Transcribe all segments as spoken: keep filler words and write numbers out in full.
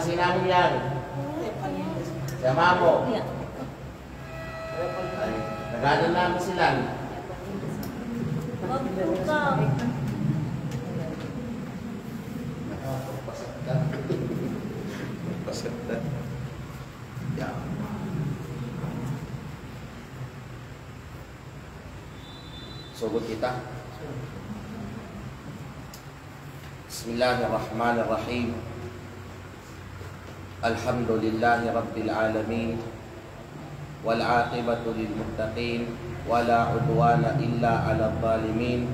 Sinang yan. Sama mo. Ay, nagdadala na sila. Pasaktan. Pasaktan. Ya. Sugut kita. بسم الله الرحمن الرحيم. الحمد لله رب العالمين. والعاقبة للمتقين. ولا عدوان إلا على الظالمين.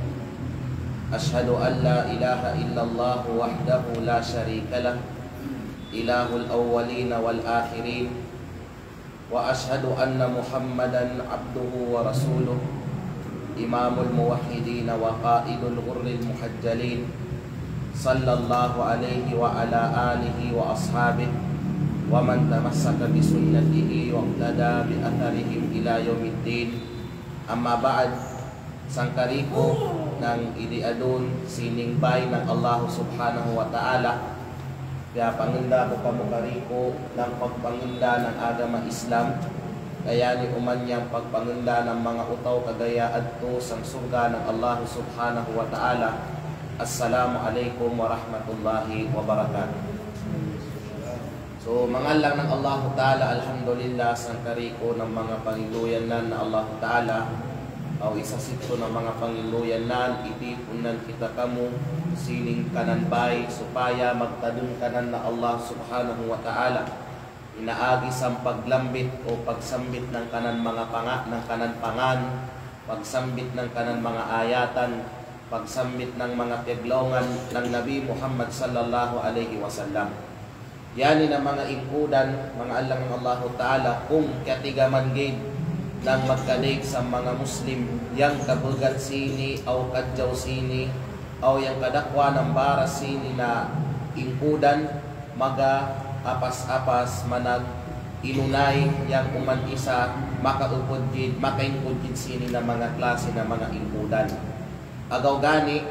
أشهد أن لا إله إلا الله وحده لا شريك له. إله الأولين والآخرين. وأشهد أن محمدا عبده ورسوله إمام الموحدين وقائد الغر المحجلين صلى الله عليه وعلى آله وأصحابه ومن تمسك بسنته واقتدى بأثرهم إلى يوم الدين. أما بعد. Sangkariku nang idi adun sining bay nang Allah Subhanahu wa Ta'ala, pia pangenda ku kamu kariku nang pagpangenda nang agama Islam, kayani uman yang pagpangenda nang manga utaw kagaya adtu sang surga nang Allah Subhanahu wa Ta'ala. Assalamu alaikum warahmatullahi wabarakatuh. So, mangallang nang Allahu Ta'ala, alhamdulillah, sangkariku nang manga panginduyan nan na Allahu Ta'ala, aw isa sittu nang manga panginduyan nan, itipunan kita kamu sining kanan bay, supaya magtadung kanan na Allah Subhanahu wa Ta'ala. Inaagi sang paglambit o pagsambit nang kanan manga panga-, nang kanan pangan, pagsambit nang kanan manga ayatan, pagsambit nang manga paglawngan nang Nabi Muhammad sallallahu alaihi wasallam. Yani na manga ingkudan, manga allang nang Allahu Ta'ala, kung katigaman gid nang magkadayg sa manga Muslim, yang kabagan sini, aw kadjaw sini, aw yang kadakwa nang bara sini na ingkudan, maga apas-apas manag inunay, yang uman isa makaupud gid, makaingkud gid sini na manga klasi na manga ingkudan. Agaw gani,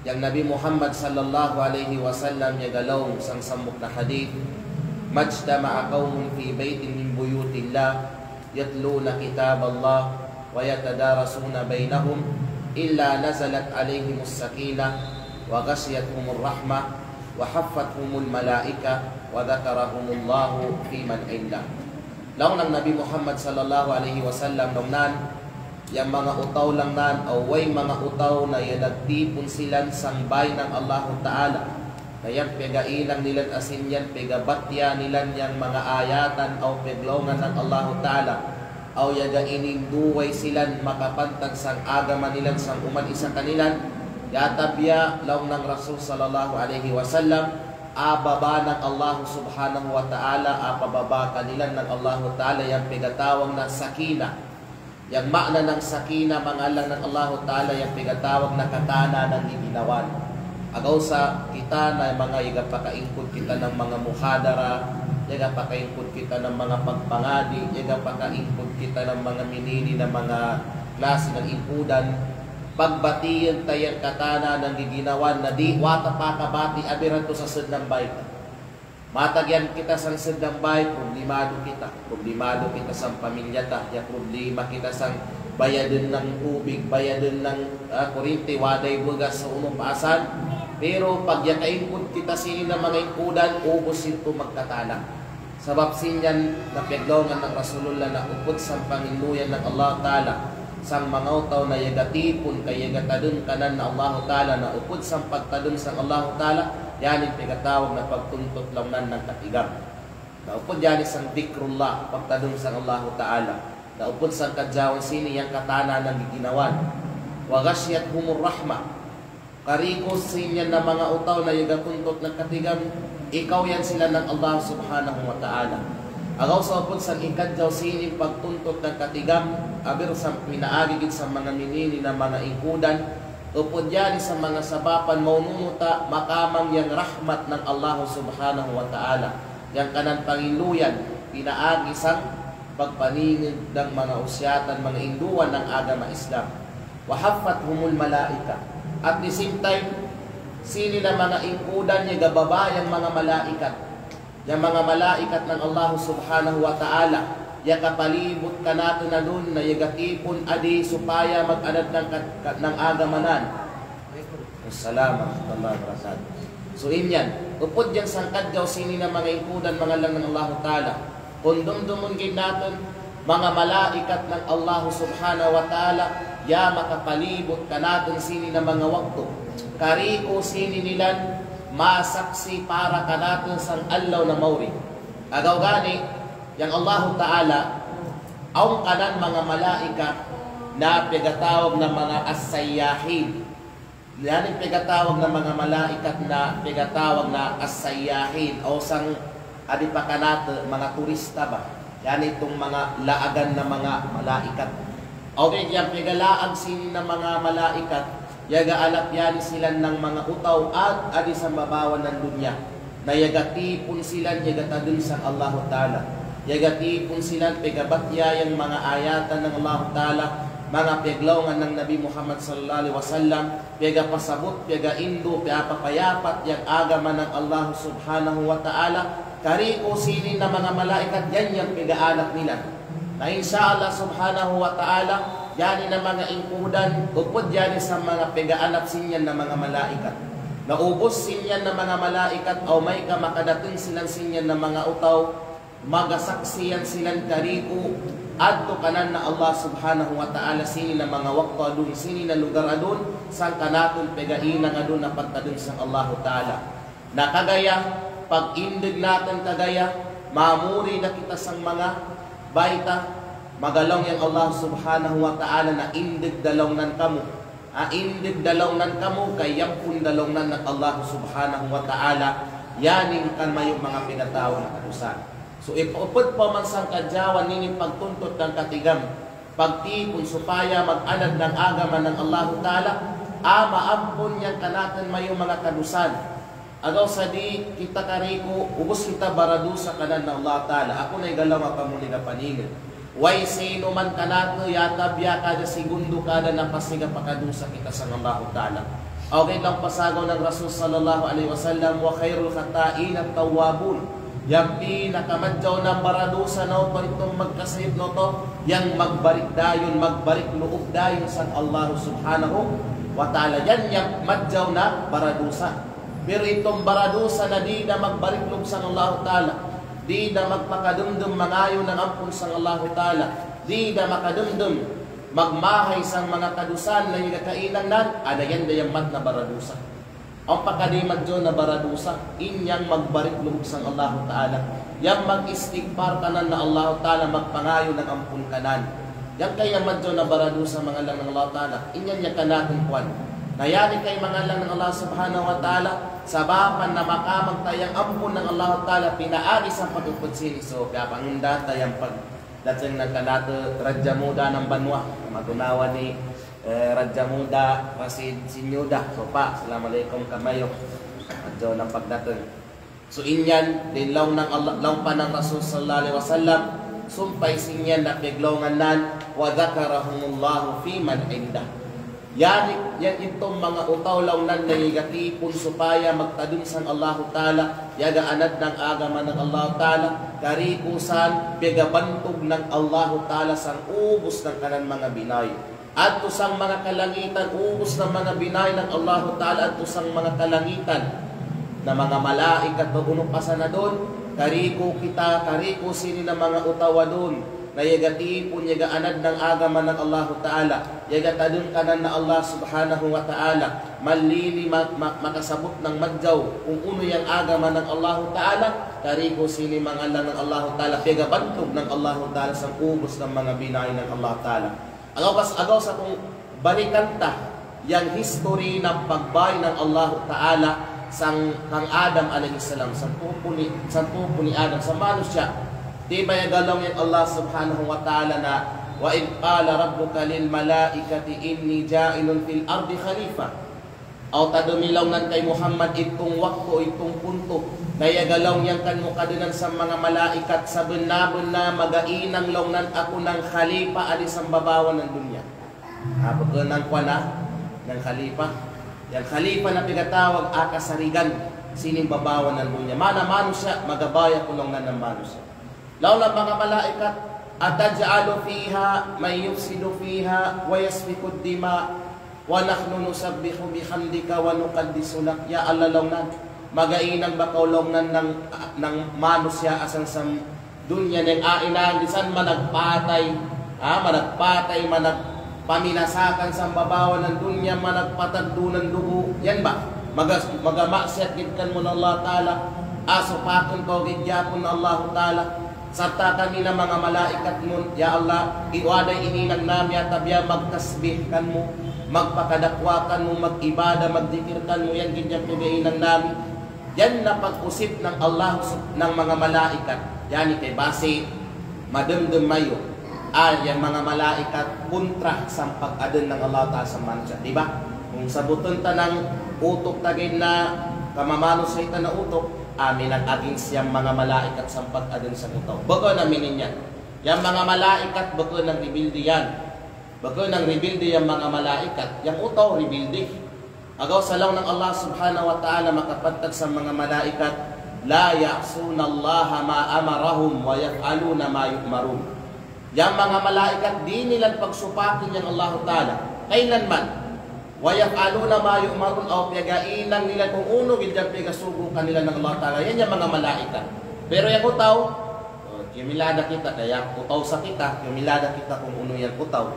yang Nabi Muhammad sallallahu alaihi wasallam iyaga laung sang sambuk na hadith, ما اجتمع قوم في بيت من بيوت الله يتلون كتاب الله ويتدارسونه بينهم إلا نزلت عليهم السكينة وغشيتهم الرحمة وحفتهم الملائكة وذكرهم الله فيمن عنده. Laung nang Nabi Muhammad sallallahu alaihi wasallam, laung nan, yang manga utaw laung nan, aw way manga utaw na iyan nagtipun sila sang bay nang Allahu Ta'ala, na yang piyagainang nila asin yan, piyagabatiya nila yang manga ayatan aw paglawngan nang Allahu Ta'ala, aw iyaga ininduway sila makapantag sang agama nila sang uman isa kanila, yata biya' laung nang Rasul sallallahu alaihi wasallam, ababa nang Allahu Subhanahu wa Ta'ala, apababa kanila nang Allahu Ta'ala yang piyagatawag na sakinah. Yang ma'na nang sakinah, manga allang nang Allahu Ta'ala, yang piyagatawag na katanan nang giginawan. Agaw sa kita na manga iyaga pakaingkud kita nang manga muhadara, iyaga pakaingkud kita nang manga pagpangadi, iyaga pakaingkud kita nang manga minini na manga klasi nang ingkudan. Pagbatiyan ta yang katanan nang giginawan na di' wata pakabati abir tu sa sed nang bay ta. Matag yan kita sang sed nang bay, problemado kita. Problemado kita sang pamilya ta, ya problema kita sang bayadun nang tubig, bayadun nang, ah, kurinti, waday bagas sa unu paasan. Pero pag iyakaingkud kita sini na manga ingkudan, ubus itu magkatanan. Sabab sin yan na paglawngan nang Rasulullah na upud sang panginduyan nang Allah Ta'ala, sang manga utaw na iyaga tipun, ka iyaga tadung kanan na Allah Ta'ala, na upud sang pagtadung sang Allah Ta'ala, yan in piyagatawag na pagtuntut laung nan nang katigam. Na upud yan in sang dhikrullah, pagtadung sang Allah Ta'ala, na upud sang kadjawan sini yang katanan nang giginawan. وغشيتهم الرحمة. Kariku sin yan na manga utaw na iyaga tuntut nang katigam, ikaw yan sila nang Allah Subhanahu wa Ta'ala. Agaw sa upud sang ikadjaw sinin pagtuntut nang katigam, abir sa pinaagi gid sa manga minini na manga ingkudan, upud yan sa manga sabapan maununu ta makamang yang rahmat nang Allah Subhanahu wa Ta'ala, yang kanan panginduyan, pinaagi sang pagpaningeg nang manga usyatan, manga induan nang agama Islam. وحفتهم الملائكة. At the same time, sini na manga ingkudan iyaga baba yang manga malaikat. Yang manga malaikat nang Allah Subhanahu wa Ta'ala, ya kapalibut kanatun adun, na ya gatipun adi supaya mag-anad nang kat-, kat-, nang agamanan. Assalamu warahmatullahi wabarakatuh. So inyan, upud yan sangkadjaw sini na manga ingkudan manga lang nang Allah Ta'ala. Kundum dumun ginatun, manga malaikat nang Allah Subhanahu wa Ta'ala, ya makapalibut kanatun sini na manga waktu. Kariku sini nilan, masaksi para kanatun sang allaw na mauri. Agaw gani, yang Allah Ta'ala, awn kanan manga malaikat, na pegatawag na manga as-sayyahin. Yani pegatawag na manga malaikat na pegatawag na as-sayyahin, aw sang adi pa kanatu manga turista ba. Yani itung manga laagan na manga malaikat. Aw beg yang pegalaag sini na manga malaikat, yaga alap yani silan nang manga utaw at adi sambabawan nang dunya. Na yaga tipun silan, yaga tadun sang Allahu Ta'ala. Yaga tipun silan, pegabatya yang manga ayatan nang Allahu Ta'ala, manga peglawngan nang Nabi Muhammad sallallahu alaihi wasallam, pegapasabut, pegaindu, pegapapayapat yang agama nang Allah Subhanahu wa Ta'ala, kariku sini na manga malaikat yan yang pegaanak nilan. Na insya Allah Subhanahu wa Ta'ala, yani na manga ingkudan, upud yani sa manga pegaanak sinian na manga malaikat. Na ubus sinian na manga malaikat, aw maika makadatung silan sinian na manga utaw, magasaksi yan silan kariku, adtu kanan na Allah Subhanahu wa Ta'ala sini na manga waktu adun, sini na lugar adun, sang kanatun pegainang adun na pagtadun sang Allahu Ta'ala. Na kagaya, pag-indeg natun kagaya, mamuri na kita sang manga baita, magalaw yang Allah Subhanahu wa Ta'ala na indeg dalawnan kamu. A, indeg dalawnan kamu, kay yampun dalawnan nang Allah Subhanahu wa Ta'ala, yani kan mayu manga pegatawag na kadusa. So, ipuput pa man sangkadjawan nini pagtuntut nang katigam, pagtipun supaya mag-anad nang agama nang Allahu Ta'ala, a maampun yang kanatun mayu manga kadusan. Agaw sa di kita kariku, ubus kita baradusa kanan na Allah Ta'ala. Aku na igalaw nga pamuli ga paningin. Way sino man kanatu, yatabya kada, sigundu kada na pasti ga pakadusa kita sang Allahu Ta'ala. Aw kay lang pasagaw nang Rasul sallallahu alaihi wasallam, wa khairul khatta'ina tawwabun. Yang pinakamadjaw na baradusa na uto itong magkasayut na uto, yang magbalik dayun, magbalik loob dayun sang Allah Subhanahu wa Ta'ala. Yan yang madjaw na baradusa. Pero itong baradusa na di da magbalik loob sang Allahu Ta'ala, di da magpakadumdum mangayu nang ampun sang Allahu Ta'ala, di da makadumdum magmahay sang manga kadusan na iga kainang nan, ana yan da yang mat na baradusa. Aw pakadi madjaw na baradusa, in yang magbalik loob sang Allahu Ta'ala, yang mag-istighfar kanan na Allahu Ta'ala, magpangayu nang ampun kanan. Yang kay yang madjaw na baradusa manga lang nang Allahu Ta'ala, inyan yang kanatun kuwan. Na yani kay manga lang nang Allah Subhanahu wa Ta'ala, sabapan na makamagtayang ampun nang Allahu Ta'ala, pinaagi sang paguput sini. So, piyapangunda ta yang pagdatung nang kanatu Radja Muda nang banwa, magunawan ni, eh, Radja Muda, Rasid Sinyuda. So, pa, assalamualaikum kamayu. Madjaw na pagdatung. So inyan, din laung nang Allah, laung pa nang Rasul sallallahu alaihi wasallam, sumpay sinyan na peglawngan nan, wa dhakarahumullahu fi man indah. Yani, yan itong manga utaw laung nan na iga tipun supaya magtadun sang Allahu Ta'ala, yaga anad nang agama nang Allahu Ta'ala, kariku san, pegabantug nang Allahu Ta'ala sang ubus nang kanan manga binay. Adtu sang manga kalangitan, ubus na manga binay nang Allahu Ta'ala, adtu sang manga kalangitan. Na manga malaikat ba unu pasan adun, kariku kita, kariku sini na manga utaw adun. Na yaga tipun, yaga anad nang agama nang Allahu Ta'ala. Yaga tadun kanan na Allah Subhanahu wa Ta'ala. Mallini ma-, ma-, makasabut nang madjaw. Kung unu yang agama nang Allahu Ta'ala, kariku sini manga lang nang Allahu Ta'ala. Pegabantug nang Allahu Ta'ala sang ubus na manga binay nang Allahu Ta'ala. Agaw kas-, agaw sa kung balikan ta yang history na pagbay nang Allahu Ta'ala sang kang Adam alayhis salam, sang pupu ni, sang pupu ni Adam, sang manusiya'. Di' ba iyaga laung yang Allah Subhanahu wa Ta'ala na, "Wa idh qala rabbuka lil malaikati inni ja'ilun fil ardi khalifah." Aw tadu mi laung nan kay Muhammad itung waktu, itung puntu, na iyaga laung yang kan mu kadunan sang manga malaikat, sabenna-benna magainang laung nan aku nang khalifa adi sambabawan nang dunya. Ah, pegge' nang kuwan, ah, nang khalifa. Yang khalifa na pegatawag aka sarigan. sining babawan nan dunya. Mana manusiya', magabaya' ku laung nan na manusiya'. Laung nan manga malaikat, "Ataj'alu fiha man yufsidu fiha wa yasfikud dima, wa nahnu nusabbihu bihamdika wa nuqaddisu lak." Ya Allah laung nan, magahinang ba kaw laung nan nang, nang manusiya' asal sam dunya neng a'inan disan managpatay, ha, managpatay, managpaminasakan sam babawan nan dunya, managpatagdu nan dugu', yan ba? Maga, magamaksiyat gid kan mun Allah Ta'ala, a, supakun kaw gid yapun Allah Ta'ala, sarta kami na manga malaikat mun, ya Allah, iwaday ininang nami atabiya magtasbih kan mu, magpakadakwa kan mu, magibada, magdikir kan mu, yan gid yan pigahinang nami. Yan na pag-usip nang Allah sub-, nang manga malaikat. Yani kay basi mademdem mayo. A, yang manga malaikat kontra sam pag-aden nang Allah Ta'ala sam manusiya', di ba? Kung sabutun ta nang utuk ta ga'i na kamamanusiya' ta na utuk, a, minag-against yang manga malaikat sam pag-aden sam utaw. Baka na minin yan. Yang manga malaikat baka nang ribildi yan. Baka nang ribildi yang manga malaikat. Yang utaw ribildi. Agaw sa laung nang Allah Subhanahu wa Ta'ala makapantag sa manga malaikat, "La ya'sunallaha ma amarahum wa yaf'aluna ma yu'marun." Yang manga malaikat di' nilan pagsupakin yang Allah Ta'ala kailanman. "Wa yaf'aluna ma yu'marun," aw piyagahinang nilan kung unu gid yang piyagasubu kanila nang Allah Ta'ala. Yan yang manga malaikat. Pero yang utaw, o, kiyumilada kita, kaya utaw sa kita, kiyumilada kita kung unu yang utaw.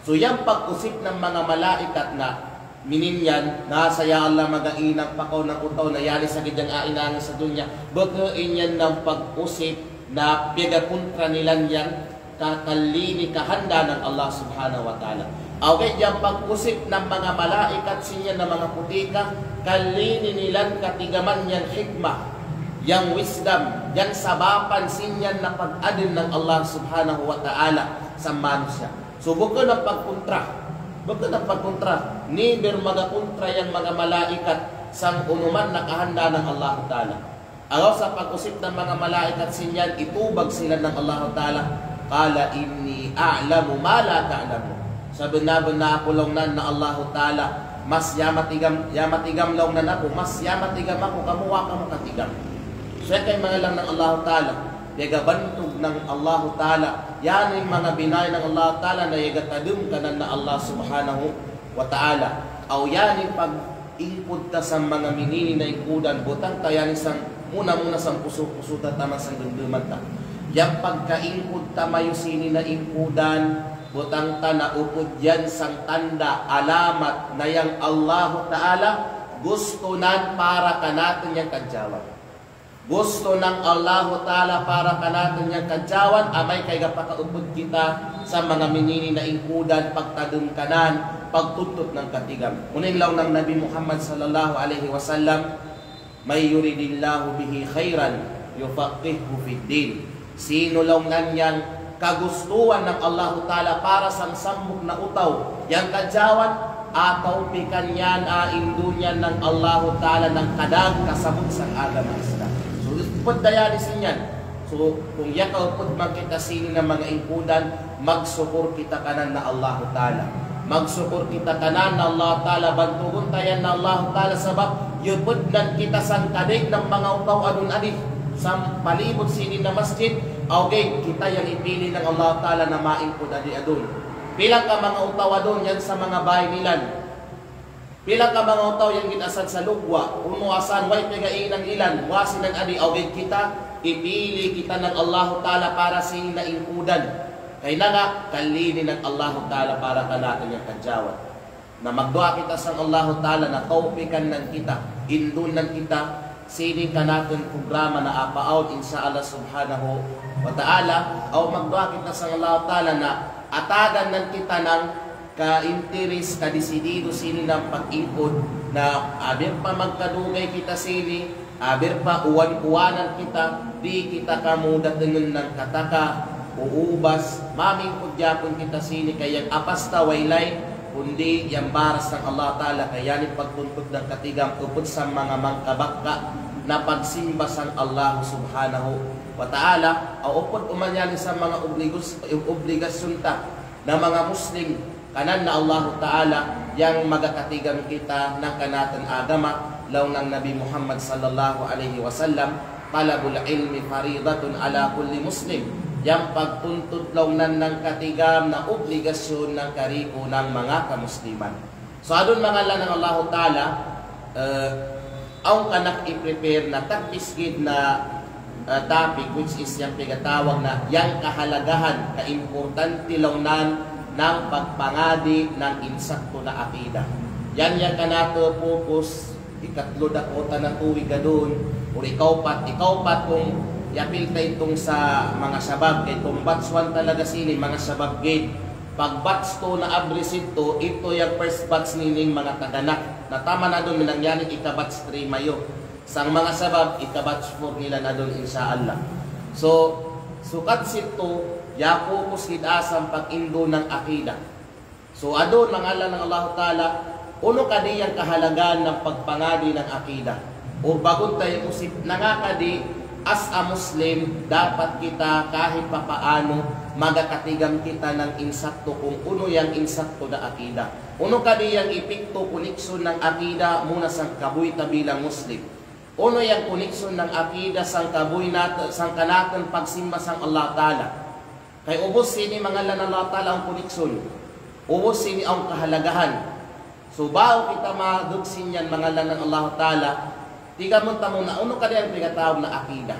So, yang pag-usip nang manga malaikat na minin yan, na sa ya Allah, magahinang pa kaw nang utaw na yari sa gid yang a'inan sa dunya. Baka in yan nang pag-usip na piyaga-kontra nilan yang ka-, kallini kahanda nang Allah Subhanahu wa Ta'ala. Aw gid yang pag-usip nang manga malaikat sin yan na manga puti ka, kallini nilan katigaman yang hikmah, yang wisdom, yang sabapan sin yan na pag-aden nang Allah Subhanahu wa Ta'ala sa manusiya'. So, bukun nang pagkontra. Bukun nang pagkontra. Never magakontra yang manga malaikat sang unu man na kahanda nang Allahu Ta'ala. Agaw sa pag-usip nang manga malaikat sin yan, itubag sila nang Allahu Ta'ala. "Qala inni a'lamu ma la ta'lamun." Sabenna-benna aku laung nan na Allahu Ta'ala, mas ya matigam, ya matigam laung nan aku, mas ya matigam aku, kamu wa kamu katigam. So, kay mangalang nang Allahu Ta'ala. Iyaga bantug nang Allahu Ta'ala. Yani manga binayan nang Allahu Ta'ala na iyaga tadem kanan na Allah Subhanahu wa Ta'ala. Aw yani pag-ingkud ta sa manga minini na ingkudan, butang ta yani sang muna-muna sang pusu-pusu ta taman sang demdeman ta. Yang pagkaingkud ta mayu sini na ingkudan, butang ta na upud yan sang tanda alamat na yang Allahu Ta'ala gusto nan para kanatun yang kadjawan. Gusto nang Allahu Ta'ala para kanatun yang kadjawan, amay kay ga pakaupud kita sa manga minini na ingkudan, pagtadem kanan, pagtuntut nang katigam. Unu in laung nang Nabi Muhammad sallallahu alaihi wasallam, "Man yuridillahu bihi khairan yufaqqihhu fid din." Sino laung nan yang kagustuhan nang Allahu Ta'ala para sang sambuk na utaw yang kadjawan, a, tawpikan iyan, a, indunan nang Allahu Ta'ala nang kadag kasabut sang agama Islam. So, upud da iyan isin iyan. So, kung iyan ka upud man kita sini na manga ingkudan, magsukur kita kanan na Allahu Ta'ala. Magsukur kita kanan na Allahu Ta'ala, bantugun ta iyan na Allahu Ta'ala, sabab iyupudnan kita sang kadaig nang manga utaw adun adi sa palibut sini na masjid, aw gey kita yang ipili nang Allahu Ta'ala na maingkud adi adun. Pila ka manga utaw adun iyan sa manga bay nilan. Pila ka manga utaw yang gin asal sa lugwa, unu asan way piyaga inan ilan, wasi nan adi, aw gey kita, ipili kita nang Allahu Ta'ala para sini na ingkudan. Kay nanga, kallini nang Allahu Ta'ala para kanatun yang kadjawan. Na magdu'a kita sang Allahu Ta'ala na tawpikan nan kita, indunan kita, sini kanatun programa na apaawn, insya Allah subhanahu wa ta'ala, aw magdu'a kita sang Allahu Ta'ala na atagan nan kita nang kaintiris, kadisididu sini nang pag-ingkud, na abir pa magkadugay kita sini, abir pa uwan-uwanan kita, di' kita kamu datengen nang kataka, uubas, mamingkud diyapun kita sini, kay yang apasta way lain, kundi yang baras nang Allah Ta'ala, kay iyan in pagtuntut nang katigam, upud sa manga mangkabakka, na pagsimba sang Allah Subhanahu wa Ta'ala, aw upud uman iyan in sa manga obligus-, obligasyun ta, na manga Muslim, kanan na Allahu Ta'ala, Yang magakatigam kita nang kanatun agama, laung nang Nabi Muhammad sallallahu alaihi wasallam, "Talabul ilmi faridatun ala kulli muslim." Yang pagtuntut laung nan nang katigam na obligasyon nang kariku nang manga kamusliman. So adun manga ngan nang Allahu Ta'ala, eh, awn kanak i-prepare na tagpis gid na, eh, topic, which is yang pigatawag na yang kahalagahan, kaimportante laung nan nang pagpangadi nang insakto na akida. Yan yang kanatu pupus, ikatlo da kota na tuwi gadun, or ikaupat, ikaupat kung yapil ta itung sa manga shabab, kay tung batch one talaga sini, manga shabab gid. Pag batch two na abri sidtu, itu yang first batch nining manga taganak. Na taman adun minangyari ika-batch three mayo. Sang manga shabab, ika-batch four nila na adun, insha Allah. So, sukat sidtu, ya pupus gid asam pag-indo nang akida. So, adun manga ngan nang Allahu Ta'ala, unu kadi yang kahalagahan nang pagpangadi nang akida. Or bagun ta imusip, nanga kadi as a Muslim, dapat kita kahit papaano magakatigam kita nang insakto kung unu yang insakto na akida. Unu kadi yang epekto, koneksyon nang akida muna sang kabuhi ta bilang Muslim. Unu yang koneksyon nang akida sang kabuhi natu-, sang kanatun pagsimba sang Allah Ta'ala. Kay ubus sini manga ngan nang Allah Ta'ala awn koneksyon. Ubus sini awn kahalagahan. So, bao kita madugsin yan manga ngan nang Allah Ta'ala, tigamun ta muna, unu kadi yang pigatawag na akida.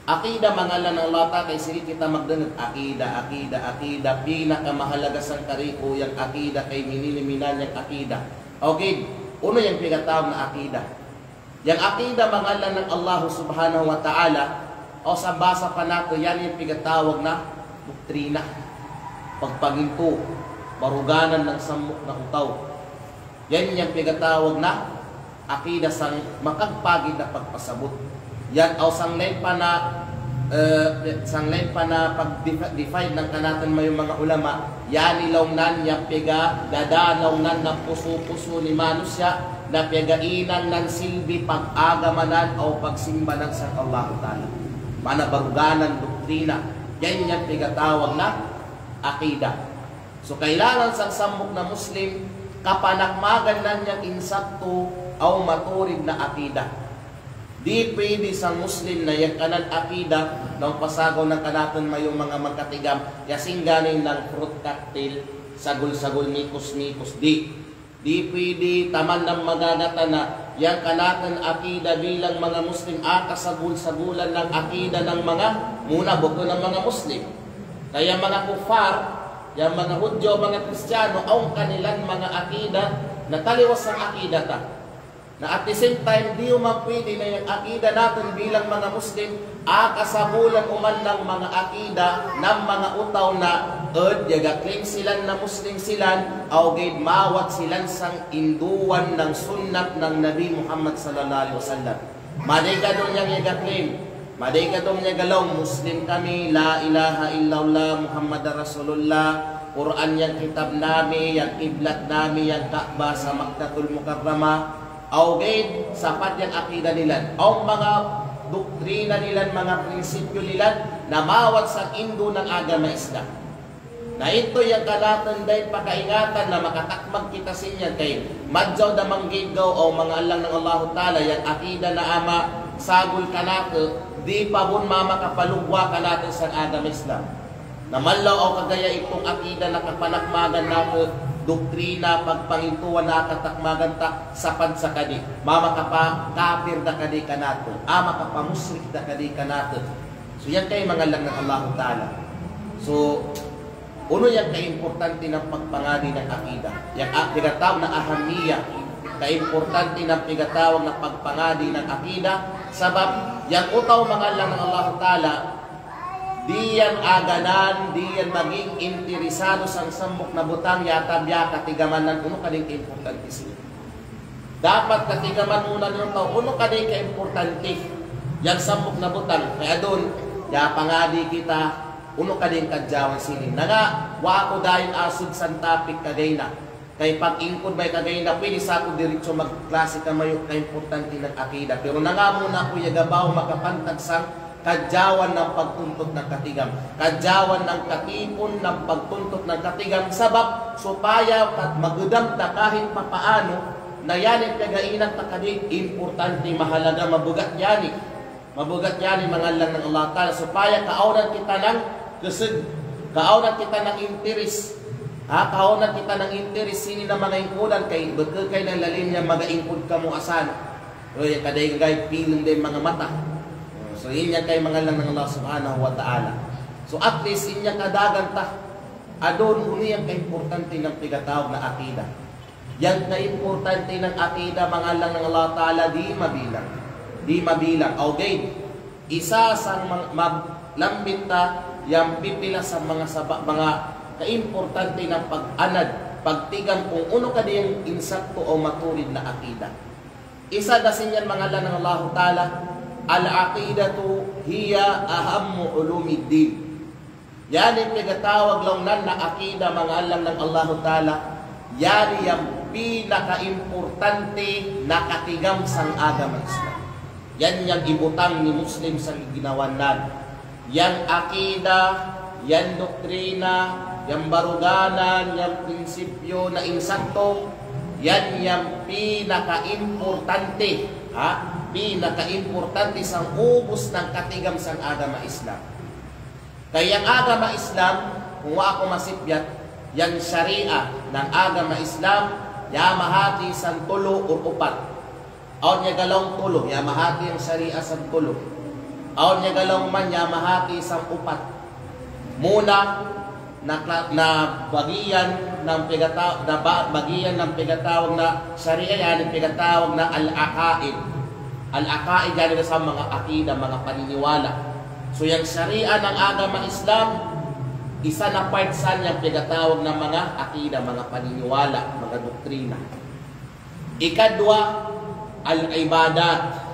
Akida manga ngan nang Allah Ta'ala, kay sigi kita magdunut akida, akida, akida, pinakamahalaga sang kariku yang akida, kay minini minan yang akida. Okay, unu yang pigatawag na akida. Yang akida manga ngan nang Allah Subhanahu wa Ta'ala, o sa bahasa pa natu, yan yang pigatawag na doktrina, pagpangintu, baruganan nang sammuk na utaw. Yan yang pigatawag na akida sang makagpagid na pagpasabut. Yan, o sang lain pa na, eh, sang lain pa na pag-defi-, define nang kanatun mayo manga ulama, yan i laung nan yang pigadada laung nan nang pusu-pusu ni manusiya', na piyagahinang nan silbi pag-agamanan o pagsimbanan sang Allahu Ta'ala. Mana baruganan doktrina, yan yang pigatawag na akida. So, kailangan sang sammuk na Muslim, kapanakmagan nan yang insakto aw maturid na akida. Di puwede sang Muslim na yang kanan akida, na pasagaw nang kanatun mayo manga magkatigam, ya singganin nang fruit cocktail, sagul-sagul, mikos-mikos, di. Di puwede, taman nang magagatan na, yang kanatun akida bilang manga Muslim, aka sagul-sagulan nang akida nang manga, muna bukun nang manga Muslim. Kaya manga kuffar, yang manga Hudyo, manga Kristiyano, awn kanilan manga akida, na taliwas sang akida ta. Na at the same time, di uman puwede na yang akida natun bilang manga Muslim, aka sagulan uman nang manga akida, nang manga utaw na, ed, yaga-claim silan na Muslim silan, aw gaid mawat silan sang induan nang sunnat nang Nabi Muhammad sallallahu alaihi wasallam. Madai ka dong yang yaga-claim, madai ka dong yaga laung, Muslim kami, la ilaha illallah, Muhammadar Rasulullah, Qur'an yang kitab nami, yang kiblat nami, yang Ka'bah sa Makkatul Mukarramah, aw gaid, sapat yang akida nilan, aw manga doktrina nilan, manga prinsipyo nilan, na mawat sang indo nang agama Islam. Na itu yang kanatun dai pakaingatan na makatakmag kita sin yan kay madjaw da manggiggaw aw manga alang nang Allahu Ta'ala yang akida na ama sagul kanatu, di pa bun mamakapalugwa kanatu sang agama Islam. Na mallaw aw kagaya itung akida na kapanakmagan natu, doktrina, pagpangintuan na katakmagan ta, sapad sa kadi, mamakapakapir da kadi kanatu, a makapamusrik da kadi kanatu. So yan kay manga alang nang Allahu Ta'ala. So, unu yang kaimportante nang pagpangadi nang akida. Yang a-, pigatawag na ahammiya, kaimportante nang pigatawag na pagpangadi nang akida. Sabab, yang utaw manga alang nang Allahu Ta'ala, di yan aganan, di yan maging interesado sang sammuk na butang, ya tabiya' katigaman nan, unu kadi kaimportante sini. Dapat katigaman muna ni utaw, unu kadi kaimportante yang sammuk na butang. Kay adun, ya pangadi kita, unu kadi kadjawan sini. Nanga, wa' aku dayn asud sang topic kagayna. Kay pag-ingkud bay kagayna, puwede sa aku diritso magklase kamayo kaimportante nang akida. Pero nanga muna aku yaga baw makapantag sang Kadjawan nang pagtuntut nang katigam. Kadjawan nang katipun nang pagtuntut nang katigam. Sabab supaya kat magedam ta kahit papaano, na iyan i pegainan ta kadi importante, mahalaga, mabugat iyan i. Mabugat iyan i mangallang nang Allah Ta'ala supaya kaawnan kita nang kesed, kaawnan kita nang interes. Ha, kaawnan kita nang interes sini na manga ingkodan kai, beke kai nang lalim iyan manga ingkod kamu asan. O, iyan kadai ga'i pileng de manga mata. So, iyan kai mangallang nang Allah Subhanahu wa Ta'ala. So, at least iyan kadagan ta. Adon unu iyan kaimportante nang pegatawag na akida. Iyan kaimportante nang akida mangallang nang Allah Ta'ala di mabilang. Di mabilang. Ogaid. Isa sang mang-, mag-, lambit ta iyan pipila sang manga saba-, manga kaimportante nang pag-anad, pagtigam kung unu kadi yang insakto o maturid na akida. Isa da siniyan mangallang nang Allahu Ta'ala, "Al-aqidatu hiya ahammu ulumiddin." Iyan i pegatawag laung nan na akida mangallang nang Allahu Ta'ala, iyan i yang pinakaimportante na katigam sang agama Islam. Iyan yang ibutang ni Muslim sang ginawan nan. Yang akida, yang doktrina, yang baruganan, yang prinsipyo na insakto, iyan yang pinakaimportante, ha? Pinakaimportante sang ubus nang katigam sang agama Islam. Kay yang agama Islam, kung wa' aku masipyat, yang syariah nang agama Islam, iyan mahati sang tulu or upat. Awn iyan ga laung tulu, iyan mahati yang syariah sang tulu. Awn iyan ga laung man, iyan mahati sang upat. Muna, na, na bagian nang pegata-, na ba-, bagian nang pegatawag na syariah, iyan i pegatawag na al-aqaid. Al-aqaid, iyan i da sang manga akida, manga paniniwala. So, yang syariah nang agama Islam, isa na part san yang pegatawag na manga akida, manga paniniwala, manga doktrina. Ikadwa, al-ibadat.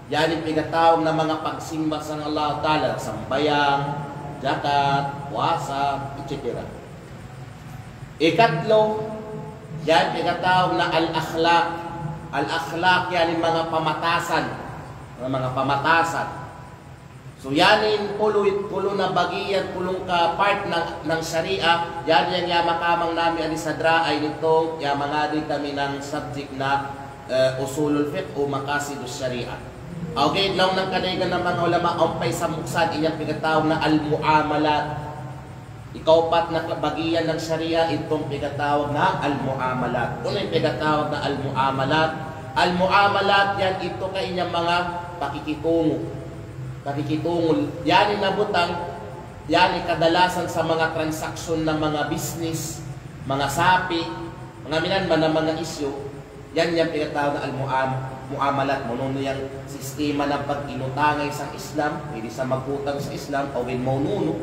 Iyan i pegatawag na manga pagsimba sang Allah Ta'ala, sambayang, jakat, puasa, et cetera. Ikatlo, iyan i pegatawag na al-akhlaq. Al-akhlaq, iyan i manga pamatasan. Manga pamatasan. So, iyan i tulu, tulu na bagian, tulu ka part nang, nang syariah, iyan i yang iyan makamang nami adi sa dra, ay nitong iyan mangadi kami nang subject na, eh, usulul fiqh o maqasidus syariah. Ogaid, laung nang kadaigan nang manga ulama, awn pa isab muksan, iyan i pegatawag na al-muamalat. Ikaupat na bagian nang syariah, itong pegatawag na al-muamalat. Unu i pegatawag na al-muamalat? Al-muamalat, iyan ito kay iyan manga pakikitungo. Pakikitungo. Iyan i nabutang, iyan i kadalasan sa manga transaction na manga business, manga sapi, manga minan man na manga issue. Iyan i pegatawag na al-muam-, muamalat, maununu yang sistema nang pag-inutangay sang Islam, pwede sa mag-utang sa Islam, aw in maununu.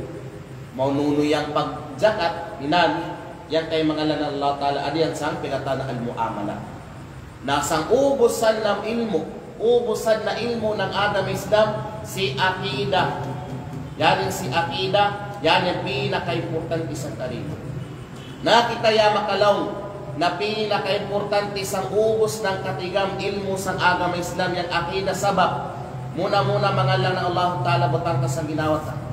Maununu yang pagjakat, minan, iyan kay mangallang nang Allah Ta'ala, adi iyan sang pegatawag na al-muamalat. Na sang ubus san na ilmu', ubus san na ilmu' nang agama Islam, si akida. Iyan i si akida, iyan i pinakaimportante sang tarimu. Na kita iyan makalaung, na pinakaimportante sang ubus nang katigam ilmu' sang agama Islam yang akida sabab. Muna-muna mangallang nang Allahu Ta'ala butang ta sang ginawa ta.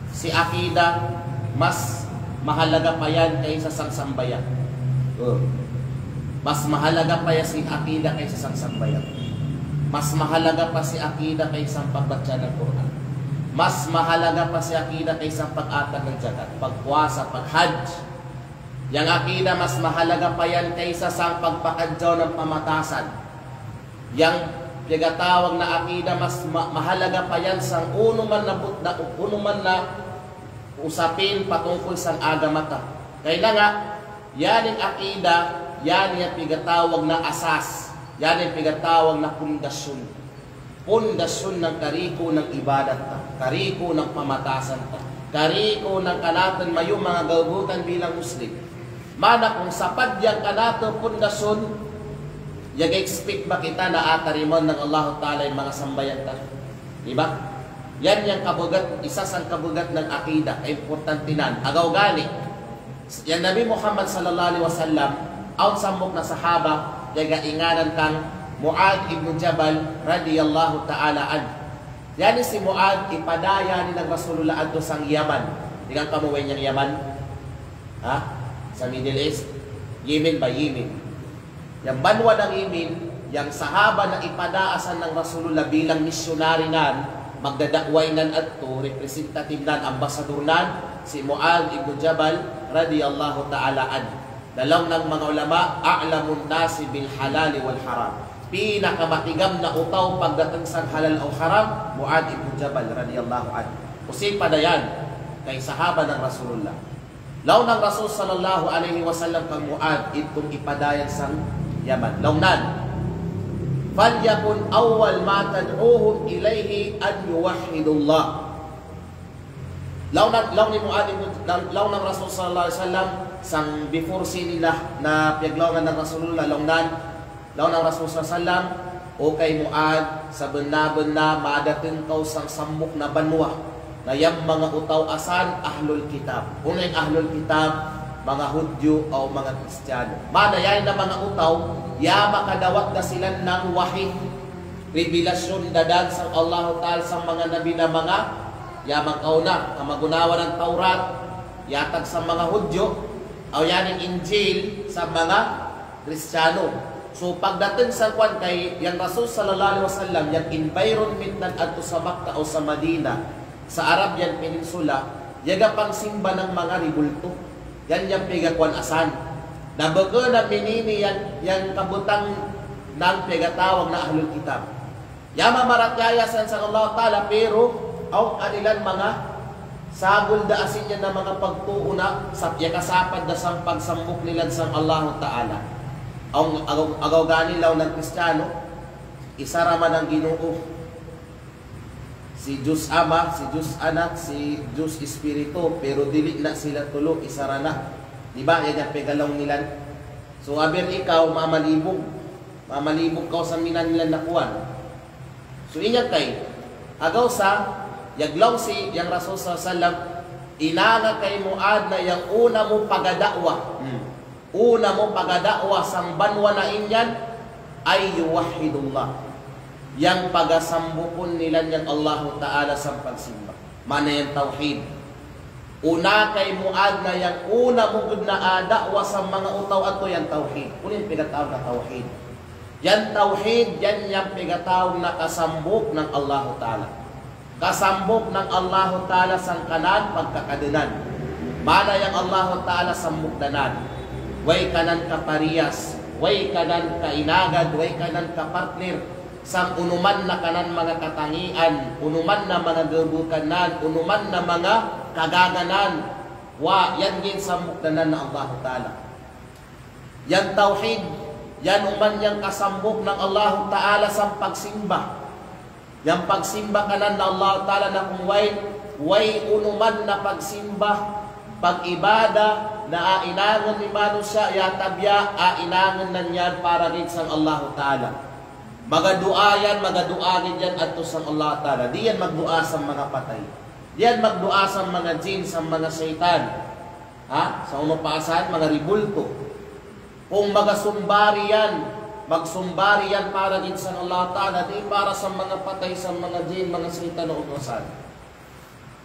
Si akida, mas mahalaga pa iyan kaysa sang sambahayang. Oh. Mas mahalaga pa iyan si akida kaysa sang sambahayang. Mas mahalaga pa si akida kaysa sang pagbaca nang Qur'an. Mas mahalaga pa si akida kaysa sang pag-atag nang jakat, pagpuasa, paghaj. Yang akida mas mahalaga pa iyan kaysa sang pagpakadjaw nang pamatasan. Yang pegatawag na akida mas ma-, mahalaga pa iyan sang unu man na but-, na unu man na usapin patungkul sang agama ta. Kay na nga, iyan i akida, iyan i pegatawag na asas, iyan i pegatawag na pundasyon. Pundasyon nang kariku nang ibadat ta, kariku nang pamatasan ta, kariku nang kanatun mayu manga gabutan bilang Muslim. Mana kung sapad yang kanatun pundasyon, iyan ga expect ba kita na atariman nang Allahu Ta'ala in manga sambahayang ta? Di ba? Iyan yang kabugat, isa sang kabugat nang akida, kaimportantenan. Agaw gani, yang Nabi Muhammad sallallahu alaihi wasallam, awn sampok na sahaba, iyan ga inganan kang Muadh ibn Jabal radiyallahu ta'ala anhu. Iyan si Mu'adh, ipadaya ne nang Rasulullah adto sang Yaman. Tinggal kamu we' iyan Yaman? Ha? Sa Middle East? Yemen ba, Yemen. Yang banwa nang Yemen, yang sahaba na ipadaya san nang Rasulullah bilang misyonari nan, magdada'wa nan adto, representative nan, ambassador nan, si Mu'adh ibn Jabal radiyallahu ta'ala anhu. Laung nang manga ulama, a'lamun nasi bil halali wal haram. Pinakamatigam na o tao pagdating sang halal o haram, Mu'adh ibn Jabal radiyallahu anhu. Kasi padaya ne kay sahaba nang Rasulullah. Laung nang Rasul sallallahu alaihi wasallam kang Mu'adh, itung ipadaya sang Yaman. Laung nan, "Falyakun awwal ma tad'uhum ilaihi an yuwahhidullah." Laung nang, laung ni Mu'adh ibn, laung, laung nang Rasul sallallahu alaihi wasallam, sang before sini na, na piyaglaungan nang Rasulullah, laung nan, laung nang Rasul sallallahu alaihi wasallam, "O kay Mu'adh, sabenna-benna madaten kaw sang sampok na banwa, na yang manga o tao asan ahlul kitab." Unu yang ahlul kitab? Manga Hudyu aw manga Kristiyanu. Mana yan na manga o tao, ya makadawat da sila nang wahi, revelasyon dadan sang Allahu Ta'ala sang manga nabi na manga, ya makauna, kamagunawan nang Taurat, yatag sang manga Hudyu, aw yan Injil sang manga Kristiyanu. So, pagdating sa kuwan kay yang Rasul sallallahu alaihi wasallam, yang environment nan adto sa Makkah o sa Madinah, sa Arabian Peninsula, yaga pangsimba nang manga rebulto. Yan yang pigakuwan asan. Na bege na minini yang, yang kabutang nang pigatawag na ahlul kitab. Ya mamaratiyaya san sang Allah Ta'ala, pero aw kanilan manga sagul da asin yan na manga pagtuuna, sap-, ya kasapad da sang pagsampok nila sang Allah Ta'ala. Aw, agaw, agaw gani laung nang Kristiyanu, isara man ang Ginoo. Si Diyos Ama, si Diyos Anak, si Diyos Espiritu, pero dili' na sila tulu, isara na. Di ba? Yan yang pigalaung nila. So, aber ikaw, mamalibog. Mamalibog kaw sa minan nila na kuwan. So, inya kay, agaw sa, yaglaw si, yang Rasul sallallahu alaihi wasallam, inanga kay Mu'adh na yang una mu pagada'wa. Hmm. Una mu pagada'wa sang banwa na inyan, ay yuwahhidullah. Yang pagasambokon nila yang Allahu Ta'ala sang pagsimba. Mana yang tawhid. Una kay Mu'adh na yang una mu gud na ada'wa sang manga o tao adto yang tawhid. Unu in pigatawag na tawhid? Yang tawhid, yan yang pigatawag na kasambok nang Allahu Ta'ala. Kasambok nang Allahu Ta'ala sang kanan pagkakadönan. Mana yang Allahu Ta'ala sambokdanan. Way kanan kapariyas, way kanan kainagad, way kanan kapartner. Sang unu man na kanan manga katangian, unu man na manga gebukanan, unu man na manga kagaganan. Wa, yan gin sambokdanan na Allahu Ta'ala. Yang tawhid, yan uman yang kasambok nang Allahu Ta'ala sang pagsimba. Yang pagsimba kanan na Allahu Ta'ala na kung way, way unu man na pagsimba, pag-ibada, na ainangen ni manusiya', ya tabiya', ainangen nan yan para gid sang Allahu Ta'ala. Magadu'a yan, magadu'a gid yan adto sang Allahu Ta'ala. Di' yan magdu'a sang manga patay. Di' yan magdu'a sang manga jin, sang manga saytan. Ha? Sang unu pa asan, manga rebulto. Kung magasumbari yan, magsumbari yan para gid sang Allah Ta'ala, di' para sang manga patay, sang manga jin, manga saytan o unu asan.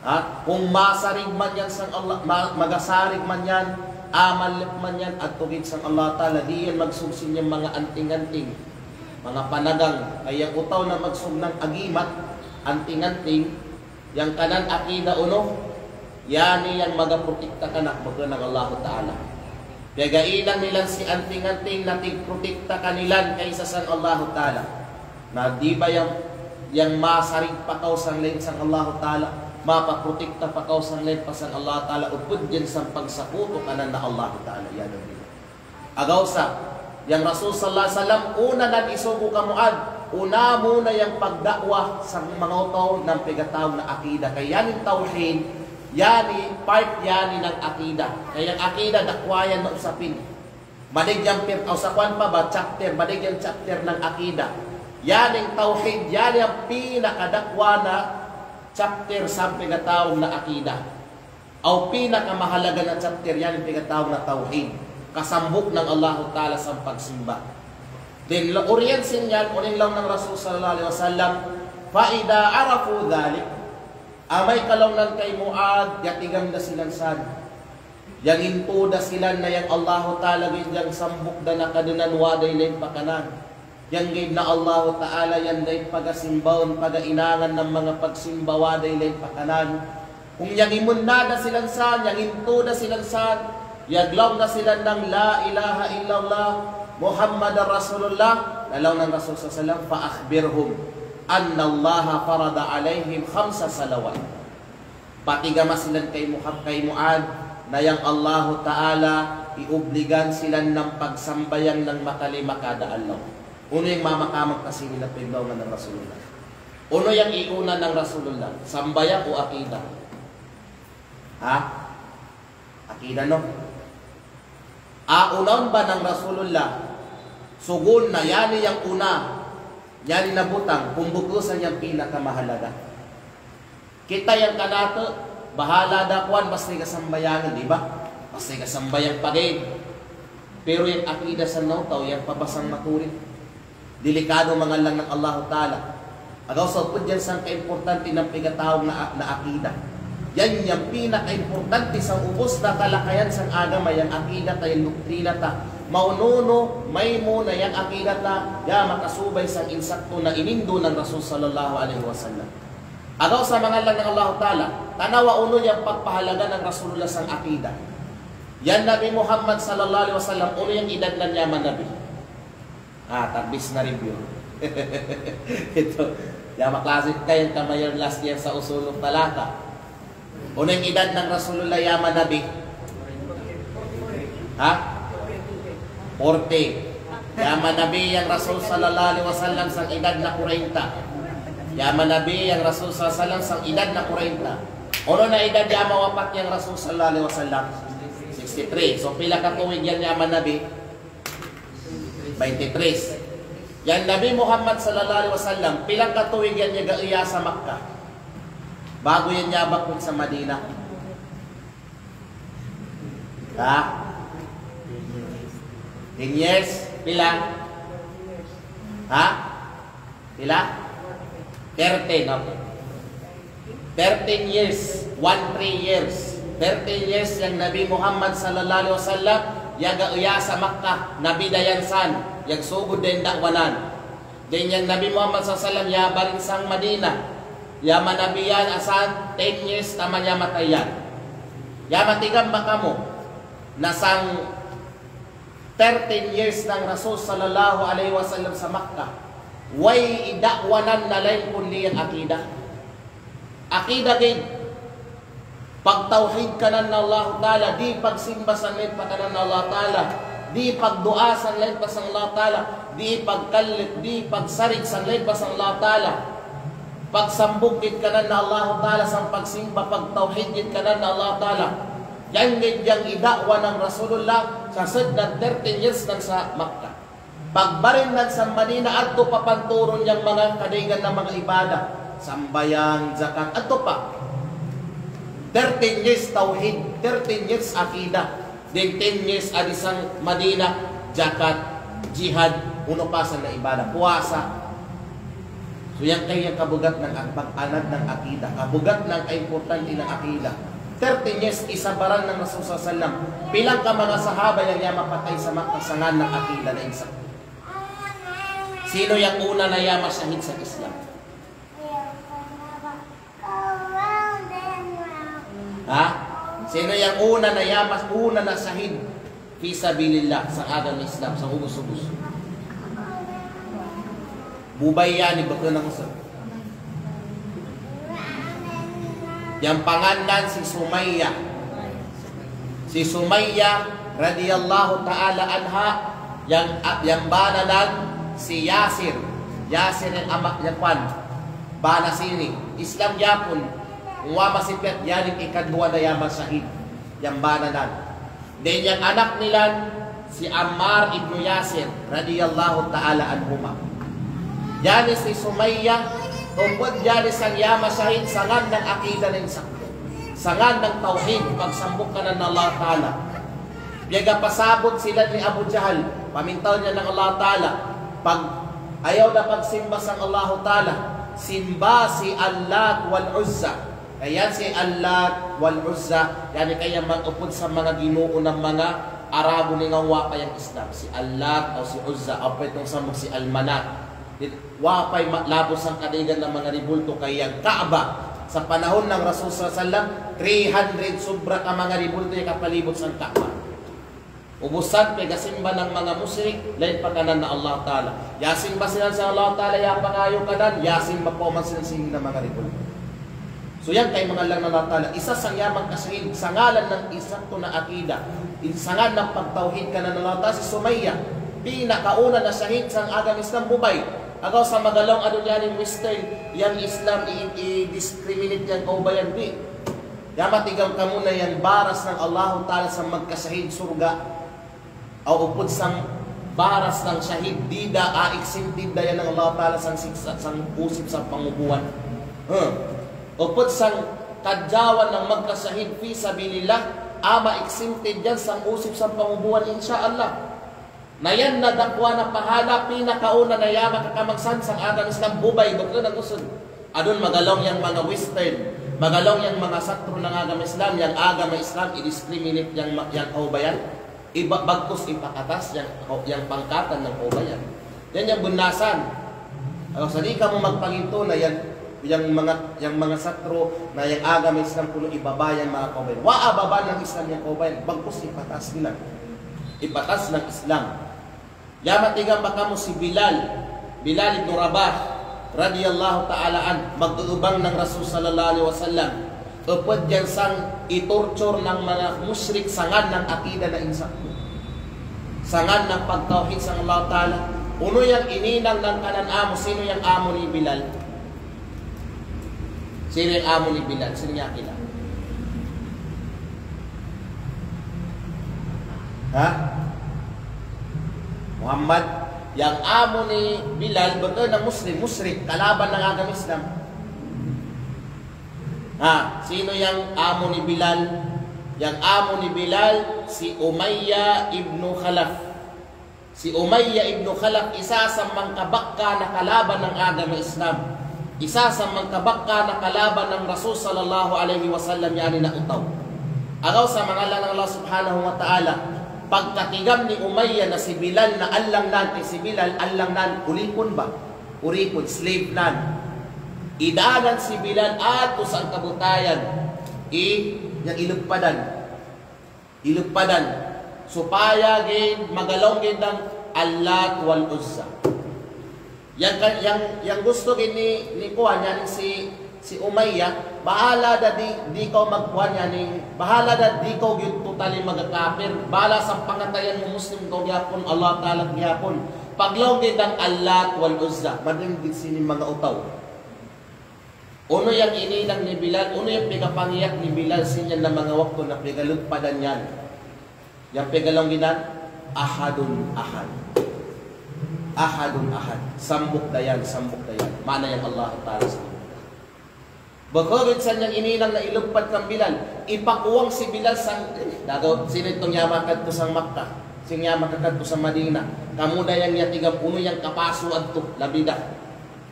Ha? Kung masarig man yan sang Allah, ma-, magasarig man yan, amal lep man yan, adto gid sang Allah Ta'ala, di' yan magsug sin yan manga anting-anting, manga panagang, kay yang o tao na magsug nang agimat, anting-anting, yang kanan akida unu, yan i yang magaprotekta kanak beken nang Allahu Ta'ala. Piyagahinang nila si anting-anting na tigprotekta kanilan kaysa sang Allahu Ta'ala. Na di' ba yang, yang masarig pa kaw sang lain sang Allahu Ta'ala, mapaprotekta pa kaw sang lain pa sang Allahu Ta'ala, upud yan sang pagsakutu kanan na Allahu Ta'ala. Yan ang Agaw sa, yang Rasul sallallahu alaihi wasallam, una nan isubu ka Mu'adh, una mu na yang pagda'wa sang manga o tao nang pigatawag na akida. Kay yan in tawhid, yan i part yan i nang akida. Kay yang akida, dakwa yan na usapin. Madeg yan pir-, aw sa kuwan pa ba, chapter, madeg yan chapter nang akida. Yan in tawhid, yan i yang pinakadakwa na chapter sang pigatawag na akida. Aw pinakamahalaga na chapter yan in pigatawag na tawhid. Kasambok nang Allahu Ta'ala sang pagsimba. Then, la-, uriyan sin yan, unu in laung nang Rasul sallallahu alaihi wasallam, فإذا عرفوا ذلك, amay kalaonan kay Mu'adh, yatigam da silan san. Yang intu da silan na yang Allahu Ta'ala ga'i yang sambuk da na kadenan wa' da ilain pakanan. Yang ga'i na Allahu Ta'ala yang ga'i pagasimbaun, pagainangan na manga pagsimba wa' da ilain pakanan. Kung yang imun na da silan san, yang intu da silan san, yaglaung da silan nang la ilaha illallah Muhammadar Rasulullah, na laung nang Rasul sallallahu alaihi wasallam, فأخبرهم أن الله فرض عليهم خمس صلوات. Patiga ma silan kay Muhab-, kay Mu'adh, na yang Allahu Ta'ala iobligan silan nang pagsambahayang nang makalima kada alaw. Unu yang mamakamag kasini na paglaungan nang Rasulullah? Unu yang iuna nang Rasulullah? Sambahayang o akida? Ha? Akida, no? A, unaun ba nang Rasulullah? Sugun na, yani yang una, yani na butang, kumbukusan yang pinakamahalaga. Kita yang kanatu, bahala' da kuwan, basta ga sambahayang, di ba? Basta ga sambahayang pagin. Pero yang akida sa nau tau, yang pabasang maturin. Delikado mangallang nang Allahu Ta'ala. Agaw sa pud yan sang kaimportante nang pegataong na, na akida. Yan yang pinakaimportante sang ubus na talakayan sang agama, yang akida ta, yang doktrina ta. Maununu, maymu na yang akida ta, ya makasubay sang insakto na inindu nang Rasul sallallahu alaihi wasallam. Agaw sa mangallang nang Allahu Ta'ala, tanawa unu yang pagpahalaga nang Rasulullah sang akida. Yan Nabi Muhammad sallallahu alaihi wasallam, unu yang idadnan ya manabi? Ah, tarbis na review. Itu. Ya maklase ka yang kamayan last year sa Usulul Talata. Unu yang idad nang Rasulullah ya manabi? Ha? Forty. Ya manabi yang Rasul sallallahu alaihi wasallam sang idad na kurenta. Ya manabi yang Rasul sallallahu alaihi wasallam sang idad na kurenta. Unu na idad ya mawapat yang Rasul sallallahu alaihi wasallam? Sixty-three. So pila katuwig yan ya manabi? Baynte tres. Yang Nabi Muhammad sallallahu alaihi wasallam, pila katuwig yan niya ga-iya sa Makkah? Bago yan niya abakwit sa Madinah. Ha? Ten years? Pila? Ha? Pila? Thirteen, okay. Thirteen years, one three years. Thirteen years yang Nabi Muhammad sallallahu alaihi wasallam, ya ga-iya sa Makkah, Nabi da yan san, yagsugud da yan da'wanan. Then yang Nabi Muhammad sallallahu alaihi wasallam, ya barin sang Madinah, ya manabi yan asan, ten years taman ya matay yan. Ya matigam ba kamu, na sang thirteen years nang Rasul sallallahu alaihi wasallam sa Makkah, way ida'wanan na lain kundi yang akida. Akida gid, pagtawhid kanan na Allah Ta'ala, di pagsimba sang lain pa kanan na Allah Ta'ala, di pagdu'a sang lain pa sang Allah Ta'ala, di pagkallit, di pagsarig sang lain pa sang Allah Ta'ala. Pagsambung gid kanan na Allah Ta'ala sang pagsimba, pagtawhid gid kanan na Allah Ta'ala. Yan gid yang ida'wa nang Rasulullah sa sed na thirteen years nang sa Makkah. Pagbarin nang sa Madinah, adto pa panturun yang manga kadaygan na manga ibadah, sambayang, zakat, adto pa. Thirteen years tawhid, thirteen years akida. Then ten years adi sang Madinah, zakat, jihad, unu pa san na ibadah, puasa. So, yang kay yang kabugat nang ak-, pag-anad nang akida, kabugat nang kaimportante nang akida. Thirteen years, isabaran nang Rasul sallallahu alaihi wasallam. Pilang ka manga sahaba yang ya mapatay sa Makkah sa ngan nang akida na insa. Sino yang una na ya masahid sa Islam? Ha? Sino yang una na ya mas-, una na sahid fi sabilillah, sa agama Islam, sa ubus-ubus? Bubay yan i, baka nang sa. Yang pangannan si Sumayyah. Si Sumayyah radiyallahu ta'ala anha, yang, yang bananan si Yasir. Yasir yang ama', yang kuwan, bana sini. Islam yapun, wa masipiyat, yan i ikaduwa na ya masahid. Yang bananan. Then yang anak nilan, si Ammar ibnu Yasir, radiyallahu ta'ala anhuma. Yan i si Sumayyah, tupud yan i sang ya masahid, sa ngan nang akida na insa. Sa ngan nang tawhid, pagsambung kanan na Allah Ta'ala. Piyaga pasabut sila ni Abu Jahal, pamintal niya nang Allah Ta'ala, pag-, ayaw da pagsimba sang Allah Ta'ala. simba si Allat wal Uzza. Ayan si Allat wal Uzza, yani kaya man-, upod sa manga ginoo na manga Arabo ningawa pa yang Islam. Si Allat aw si Uzza, aw pwede sambung si Al-Manat. Di-, wa pa'y ma-, labo sangkadaygan na manga rebulto kay yang Ka'bah. Sa panahon nang Rasul sallallahu alaihi wasallam, three hundred sobra ka manga rebulto yang kapalibot sang Ka'bah. Ubusan pe gasimba nang manga musyrik, lain pakanan na Allah Ta'ala. Yasimba sinan sang Allah Ta'ala, yapangayu kanan, yasimba pa man sinan sihing na manga rebulto. So yan kay mangalang na Allah Ta'ala, isa sang yaman kasahid, sangalan nang isakto na akida, in sangan nang pagtawhid kanan Allah Ta'ala si Sumayyah. Pinakauna na sahid sang agama Islam, bubay. Agaw sa magalaw adun yaning Western, yang Islam i-, i-discriminate yang kaubayan, di'. Ya matigam kamu na yang baras nang Allahu Ta'ala sang magkasahid surga'. Aw upod sang baras nang sahid dida', a, exempted da yan nang Allah Ta'ala sang siksa', sang usip sang pangubuan. Huh. Upod sang kadjawan nang magkasahid fi sabilillah, a, ma-exempted yan sang usip sang pangubuan, insya Allah. Na yan na dakwa na pahala, pinakauna na ya makakamagsan sang agama Islam, bubay, bukun na kusun. Adun magalaw yang manga Western, magalaw yang manga satru nang agama Islam, yang agama Islam i-discriminate yang ma-, yang kaubayan. Iba-, bagkus ipakatas yang, yang pangkatan nang kaubayan. Yan yang bunnasan. Aw sa di' kamu magpanginto na yang, yang manga, yang manga satru na yang agama Islam kunu' ibaba yang manga kaubayan. Wa ababa nang Islam yang kaubayan, bagkus ipataas nila. Ipataas nang Islam. Ya matigam ba kamu si Bilal, Bilal ibn Rabah radiyallahu ta'ala anhu, mag-uubang nang Rasul sallallahu alaihi wasallam. Upod yan sang i-torture nang manga musyrik sangan nang akida na insakto. Sangan nang pagtawhid sang Allah Ta'ala. Unu yang ininang nang kanan amu, sino yang amu ni Bilal? Sino yang amu ni Bilal? Sino yang akida? Ha? Muhammad, yang amu ni Bilal, bukun na Muslim, musyrik, kalaban nang agama Islam. Ha, sino yang amu ni Bilal? Yang amu ni Bilal, si Umayyah ibnu Khalaf. Si Umayyah ibnu Khalaf, isa sa mangkabakka na kalaban nang agama Islam. Isa sa mangkabakka na kalaban nang Rasul sallallahu alaihi wasallam, yani na utaw. Agaw sa mangalang nang Allah subhanahu wa ta'ala. Pagkatigam ni Umayyah na si Bilal na allangnan, eh, si Bilal allangnan, ulipun ba? Uripun, slave nan. Idaanan si Bilal ato sang kabutayan. I, yang ileppadan. Ileppadan. Supaya ga'i magalaw ga'i dang Allat wal Uzza. Yang ka-, yang, yang gusto ga'i ni, ni kuwan, yani si, si Umayyah, bahala da di', di' kaw magkuwan, yani, bahala da di' kaw ga'i totally magkapir, bahala sa pangatayan mu Muslim kaw gihapon, Allah Ta'ala gihapon. Paglaw ga'i dang Allat wal Uzza, madem gid sini manga utaw. Unu yang ininang ni Bilal, unu yang pegapangiyat ni Bilal siniyan na manga waktu na pegaleppadan yan. Yang pegalaw ginan, Ahadun Ahad. Ahadun Ahad. Sambuk dayan, sambuk dayan. Ma'na yang Allah Ta'ala sambuk. Bukun sa yang ininang na ileppad kan Bilal. Ipakuwang si Bilal sang, eh, dagaw, sino itong yaman kadtu sang Makkah. Sino yaman kadtu sang Madinah. Kamu da yang yatigam unu yang kapasu adtu, labida.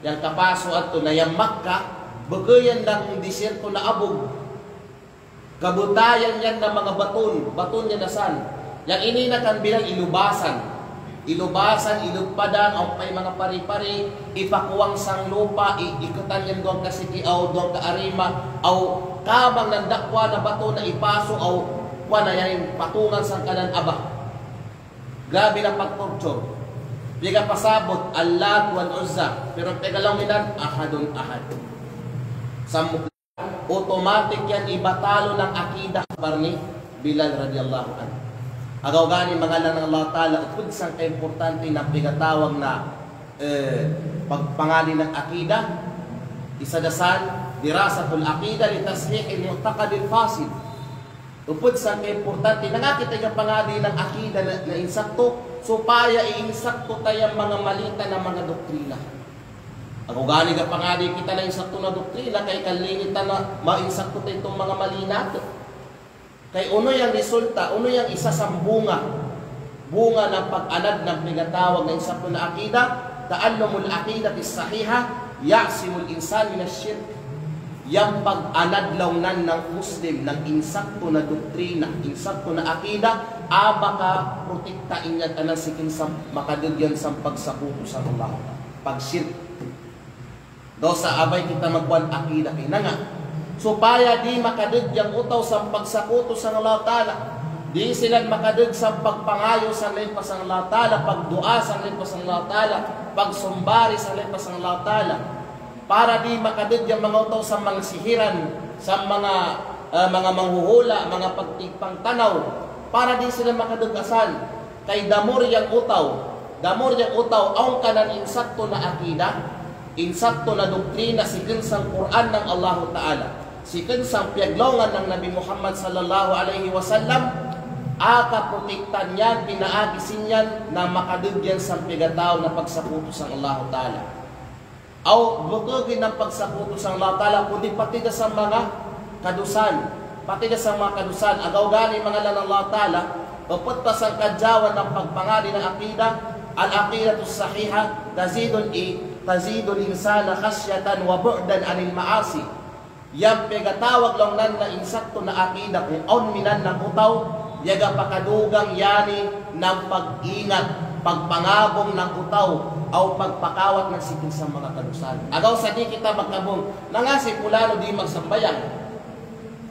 Yang kapasu adtu na yang Makkah, bukun yan dang disyerto na abog. Kabutayan yan na manga batun, batun yan na san. Yang ini na kan Bilal ilubasan. Ilubasan, ileppadan, aw pa'in manga pari-pari, ipakuwang sang lupa', i-, iketan yan duwang kasiki, aw duwang kaarima, aw kamang nang dakwa na batu na ipasu, aw kuwan na yan patungan sang kanan aba. Grabe na pagtorture. Pegapasabut, Allat wal Uzza. Pero pegalaw ginan, Ahadun Ahad. Sambuk, automatic yan ibatalo nang akida, par ni Bilal radiyallahu anhu. Agaw gani mangalang nang Allah Ta'ala, upud sang kaimportante na pegatawag na, eh, pagpangadi nang akida, isa da san, dirasatul aqida li tashihil mu'taqadil fasid. Upud sang kaimportante, nangakita iga pangadi nang akida na, na insakto, supaya iinsakto ta yang manga mali ta na manga doktrina. Agaw gani ga pangadi kita na insakto na doktrina, kay kallingit ta na mainsakto ta itong manga mali natu'. Kay unu yang resulta, unu yang isa sang bunga, bunga nang pag-anad nang pegatawag na insakto na akida, Ta'allumul aqidatis sahihah ya'simul insan minash shirk. Yang pag-anad law nan nang Muslim nang insakto na doktrina, insakto na akida, a makaprotekta inya tanan si kensam makadög iyan sam pagsakutu sang Allah. Pagshirk. Dosa, abay kita magkuan akida kinanga. Supaya di' makadög yang utaw sam pagsakutu sang Allah Ta'ala. Di' silan makadög sam pagpangayu sang lempa sang Allah Ta'ala, pagdu'a sang lempa sang Allah Ta'ala, pagsumbari sang lempa sang Allah Ta'ala. Para di' makadög yang manga utaw sam manga sihiran, sam manga, eh, manga manghuhula', manga pagtigpangtanaw. Para di' sila makadög asal. Kay damor yang utaw, damor yang utaw, awn kanan insakto na akida, insakto na doktrina, si kensang Qur'an nang Allahu Ta'ala, si kensang piyaglawngan nang Nabi Muhammad sallallahu alaihi wasallam, a kaprotektan iyan, pinaagi sin iyan, na makadög iyan sam piyagatawag na pagsakutu sang Allahu Ta'ala. Aw, buku ginang pagsakutu sang Allah Ta'ala, kundi pati da sang manga kadusan. Pati da sang manga kadusan. Agaw gani manga lalang Allah Ta'ala, puput pa sang kadjawan nang pagpangadi nang akida, al-aqidatus sahihah, tazidul i-, tazidul insana khasyatan wa bu'dan anil ma'asi. Yang piyagatawag law nan na insakto na akida kung awn minan nang utaw, iyaga pakadugang iyan i nang pag-ingat, pagpangabung nang utaw, aw pagpakawat nang si kensang manga kadusan. Agaw sa di' kita magkabung, nanga si pulano di' magsambayang.